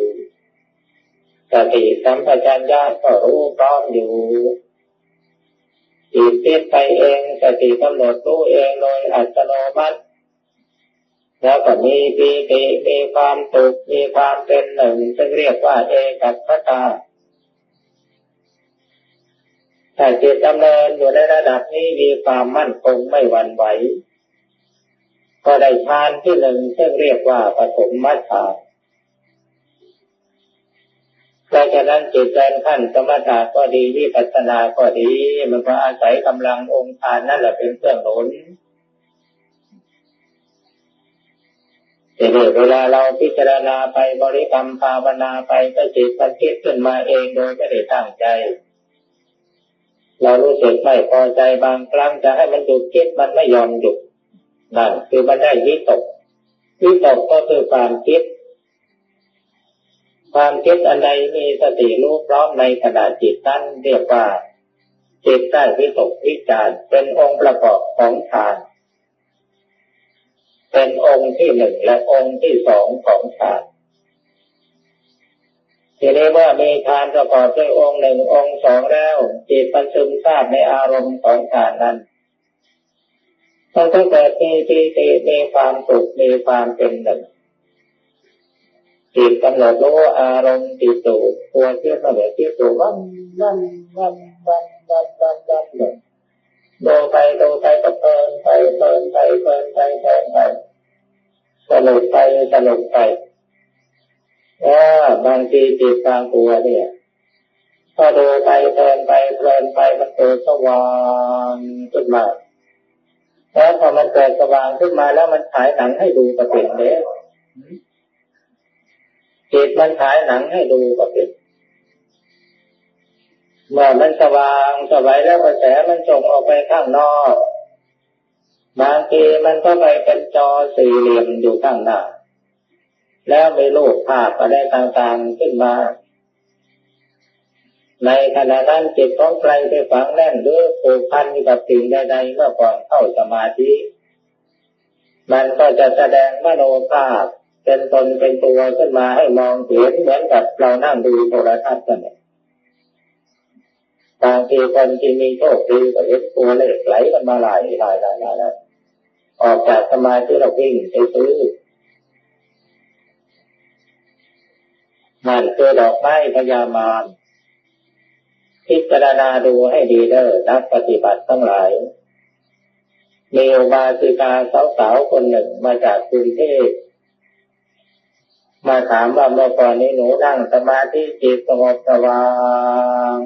ສະຕິສຳປະຊັນຍະກໍຮູ້ພ້ອມຢູ່. ຈິດຄິດໄປເອງ, ສະຕິກຳນົດຮູ້ເອງໂດຍອັດຕະໂນມັດ. ແລ້ວກໍມີປີຕິ, ມີຄວາມສຸກ, ມີຄວາມເປັນໜຶ່ງ, ເຊິ່ງຮຽກວ່າເອກັກຂະຕາ. ຖ້າຈິດດຳເນີນຢູ່ໃນລະດັບນີ້, ມີຄວາມໝັ້ນຄົງ, ໄມ່ຫວັ່ນໄຫວ, ກໍໄດ້ฌານທີໜຶ່ງ, ເຊິ່ງຮຽກວ່າປະຖົມມະຊານ. ເພາະສະນັ້ນ ຈິດເດີນຂັ້ນສະມະຖະກໍດີ, ວິປັດສະນາກໍດີ, ມັນກໍອາໄສກຳລັງອົງທານນັ້ນແຫຼະເປັນເຄື່ອງໜູນ. ທີນີ້ເວລາເຮົາພິຈາລະນາໄປ, ບໍລິກຳພາວະນາໄປ, ກໍຈິດມັນຄິດຂຶ້ນມາເອງໂດຍບໍ່ໄດ້ຕັ້ງໃຈ. ເຮົາຮູ້ສຶກໄມ່ພໍໃຈ, ບາງຄັ້ງຈະໃຫ້ມັນຢຸດຄິດ, ມັນໄມ່ຍອມຢຸດ. ນັ້ນຄືມັນໄດ້ວິຕົກ. ວິຕົກກໍຄືຄວາມຄິດ. ຄວາມຄິດອັນໃດມີສະຕິຮູ້ພ້ອມໃນຂະນະຈິດນັ້ນ ຮຽກວ່າຈິດໄດ້ວິຕົກວິຈານ ເປັນອົງປະກອບຂອງທານ ເປັນອົງທີໜຶ່ງ ແລະ ອົງທີສອງຂອງທານ. ທີນີ້ເມື່ອມີທານປະກອບດ້ວຍອົງໜຶ່ງ ອົງສອງແລ້ວ ຈິດມັນຊຶມຊາບໃນອາລົມຂອງທານນັ້ນ ມັນກໍເກີດມີປີຕິ ມີຄວາມສຸກ ມີຄວາມເປັນໜຶ່ງ. ຈິດກຳນົດຮູ້ອາລົມທີ່ຢູ່ ຕົວຈິດມັນເລີຍຕິດຢູ່ວັບ ວັບ ວັບ ວັບ ວັບ ວັບ ວັບ ເລີຍ. ດູໄປດູໄປກໍເພີນໄປເພີນໄປເພີນໄປເພີນໄປ ສະໜຸກໄປສະໜຸກໄປ. ເອີ ບາງທີຈິດບາງຕົວນີ້ ພໍດູໄປເພີນໄປເພີນໄປ ມັນເກີດສະຫວ່າງຂຶ້ນມາ. ແລ້ວພໍມັນເກີດສະຫວ່າງຂຶ້ນມາແລ້ວ ມັນສາຍໜັງໃຫ້ດູກໍເປັນເດ້. ຈິດມັນສາຍໜັງໃຫ້ດູກໍເປັນ. ເມື່ອມັນສະຫວ່າງສະໄຫວແລ້ວ ກະແສມັນສົ່ງອອກໄປຂ້າງນອກ. ບາງທີມັນກໍໄປເປັນຈໍສີ່ຫຼ່ຽມຢູ່ຂ້າງໜ້າ ແລ້ວມີຮູບພາບອະໄລຕ່າງໆຂຶ້ນມາ. ໃນຂະນະນັ້ນ ຈິດຂອງໃຜທີ່ຝັງແໜ້ນ ຫຼື ຜູກພັນຢູ່ກັບສິ່ງໃດໆ ເມື່ອກ່ອນເຂົ້າສະມາທິ ມັນກໍຈະສະແດງມະໂນພາບເປັນຕົນເປັນຕົວຂຶ້ນມາໃຫ້ມອງເຫັນ ເໝືອນກັບເຮົານັ່ງດູໂທລະທັດນັ້ນແຫຼະ. ບາງທີຄົນທີ່ມີໂຊກດີກໍເຫັນຕົວເລກໄຫຼກັນມາຫຼາຍໆໆ ອອກຈາກສະມາທິແລ້ວວິ່ງໄປຊື້. ນັ້ນຄືດອກໄມ້ພະຍາມານ. ພິຈາລະນາດູໃຫ້ດີເດີ້ ນັກປະຕິບັດທັງຫຼາຍ. ມີອຸບາສິກາສາວໆຄົນໜຶ່ງມາຈາກກຸງເທບ ມາຖາມວ່າ ເມື່ອກ່ອນນີ້ໜູນັ່ງສະມາທິ ຈິດສະຫງົບສະຫວ່າງ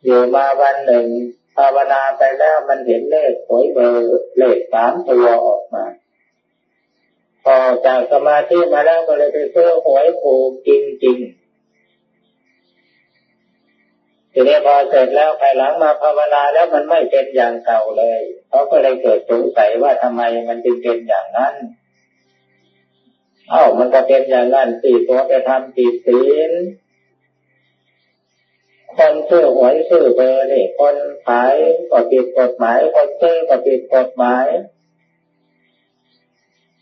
ຢູ່ມາວັນໜຶ່ງ ພາວະນາໄປແລ້ວ ມັນເຫັນເລກຫວຍເບີ ເລກສາມຕົວອອກມາ. ອອກຈາກສະມາທິມາແລ້ວ ກໍເລີຍໄປຊື້ຫວຍຖືກຈິງໆ. ທີນີ້ພໍເສັດແລ້ວ ພາຍຫຼັງມາພາວະນາແລ້ວ ມັນໄມ່ເປັນຢ່າງເກົ່າເລີຍ. ເຂົາກໍເລີຍເກີດສົງໄສວ່າ ທຳໄມມັນຈຶ່ງເປັນຢ່າງນັ້ນ? ເອົ້າ ມັນກໍເປັນຢ່າງນັ້ນ ຊິຕົວະໄປທຳຜິດສິນ. ຄົນຊື້ຫວຍຊື້ເບີນີ້ ຄົນຂາຍກໍຜິດກົດໝາຍ ຄົນຊື້ກໍຜິດກົດໝາຍ.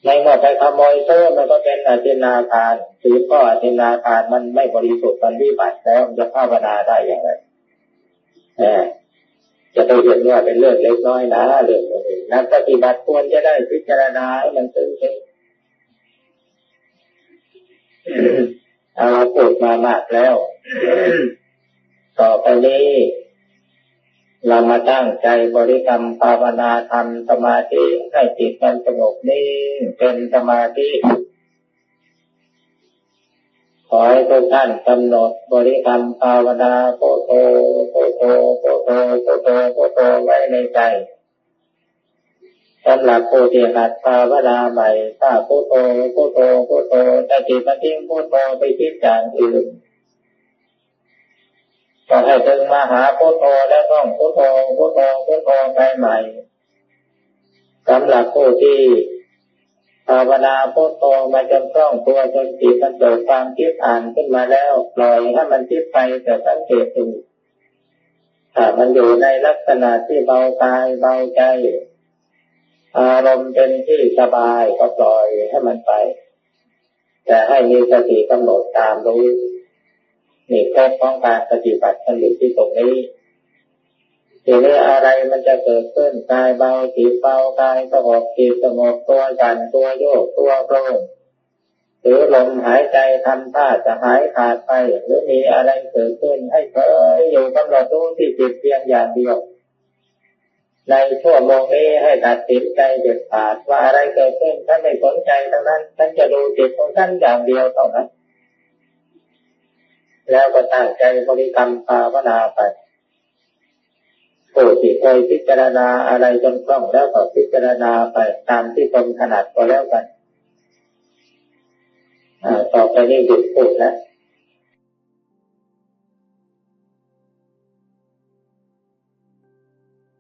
ໃນເມື່ອໄປຂະໂມຍຊື້ ມັນກໍເປັນອະທິນນາທານ. ຄືເພາະອະທິນນາທານມັນໄມ່ບໍລິສຸດ ມັນວິບັດແລ້ວ ມັນຈະພາວະນາໄດ້ຢ່າງໃດ? ເອີ ຈະໄປເຫັນວ່າເປັນເລື່ອງເລັກນ້ອຍນາ ເລື່ອງພວກນີ້. ນັກປະຕິບັດຄວນຈະໄດ້ພິຈາລະນາໃຫ້ມັນເຖິງທີ່. ເອົາ ເຮົາພູດມາມາກແລ້ວ. ຕໍ່ໄປນີ້ ເຮົາມາຕັ້ງໃຈບໍລິກຳພາວະນາ ທຳສະມາທິໃຫ້ຈິດມັນສະຫງົບນິ່ງເປັນສະມາທິ. ຂໍໃຫ້ທຸກທ່ານກຳນົດບໍລິກຳພາວະນາ ພຸດໂທ ພຸດໂທ ພຸດໂທ ພຸດໂທ ພຸດໂທ ໄວ້ໃນໃຈ. ສຳລັບຜູ້ທີ່ຫັດພາວະນາໃໝ່ ຖ້າພຸດໂທ ພຸດໂທ ພຸດໂທ ແຕ່ຈິດມັນຖິ້ມພຸດໂທໄປຄິດຢ່າງອື່ນ ກໍໃຫ້ດຶງມາຫາພຸດໂທ ແລະ ທ່ອງພຸດໂທ ພຸດໂທ ພຸດໂທໄປໃໝ່. ສຳລັບຜູ້ທີ່ພາວະນາພຸດໂທມາຈົນຄ່ອງຕົວ ຈົນຈິດມັນເກີດຄວາມຄິດອ່ານຂຶ້ນມາແລ້ວ ປ່ອຍໃຫ້ມັນຄິດໄປ ແຕ່ສັງເກດດູ ຖ້າມັນຢູ່ໃນລັກສະນະທີ່ເບົາກາຍເບົາໃຈ ອາລົມເປັນທີ່ສະບາຍ ກໍປ່ອຍໃຫ້ມັນໄປ ແຕ່ໃຫ້ມີສະຕິກຳນົດຕາມຮູ້. ນີ້ເຂດຂອງການປະຕິບັດ ມັນຢູ່ທີ່ຕົງນີ້. ທີນີ້ອະໄລມັນຈະເກີດຂຶ້ນ? ກາຍເບົາ ຈິດເບົາ, ກາຍສະຫງົບ ຈິດສະຫງົບ, ຕົວສັ່ນ ຕົວໂຍກ ຕົວໂຄລງ ຫຼື ລົມຫາຍໃຈທຳທ່າຈະຫາຍຂາດໄປ ຫຼື ມີອະໄລເກີດຂຶ້ນ ໃຫ້ເຄີຍຢູ່ກຳນົດຮູ້ທີ່ຈິດພຽງຢ່າງດຽວ. ໃນຊົ່ວໂມງນີ້ໃຫ້ຕັດສິນໃຈເດັດຂາດວ່າ ອະໄລເກີດຂຶ້ນ ທ່ານໄດ້ສົນໃຈທັງນັ້ນ, ທ່ານຈະດູຈິດຂອງທ່ານຢ່າງດຽວເທົ່ານັ້ນ ແລ້ວກໍຕັ້ງໃຈບໍລິກຳພາວະນາໄປ. ຜູ້ທີ່ເຄີຍພິຈາລະນາອະໄລຈົນຄ່ອງແລ້ວ ກໍພິຈາລະນາໄປຕາມທີ່ຕົນຖະໜັດກໍແລ້ວກັນ. ອາ ຕໍ່ໄປນີ້ຢຸດພູດແລ້ວ.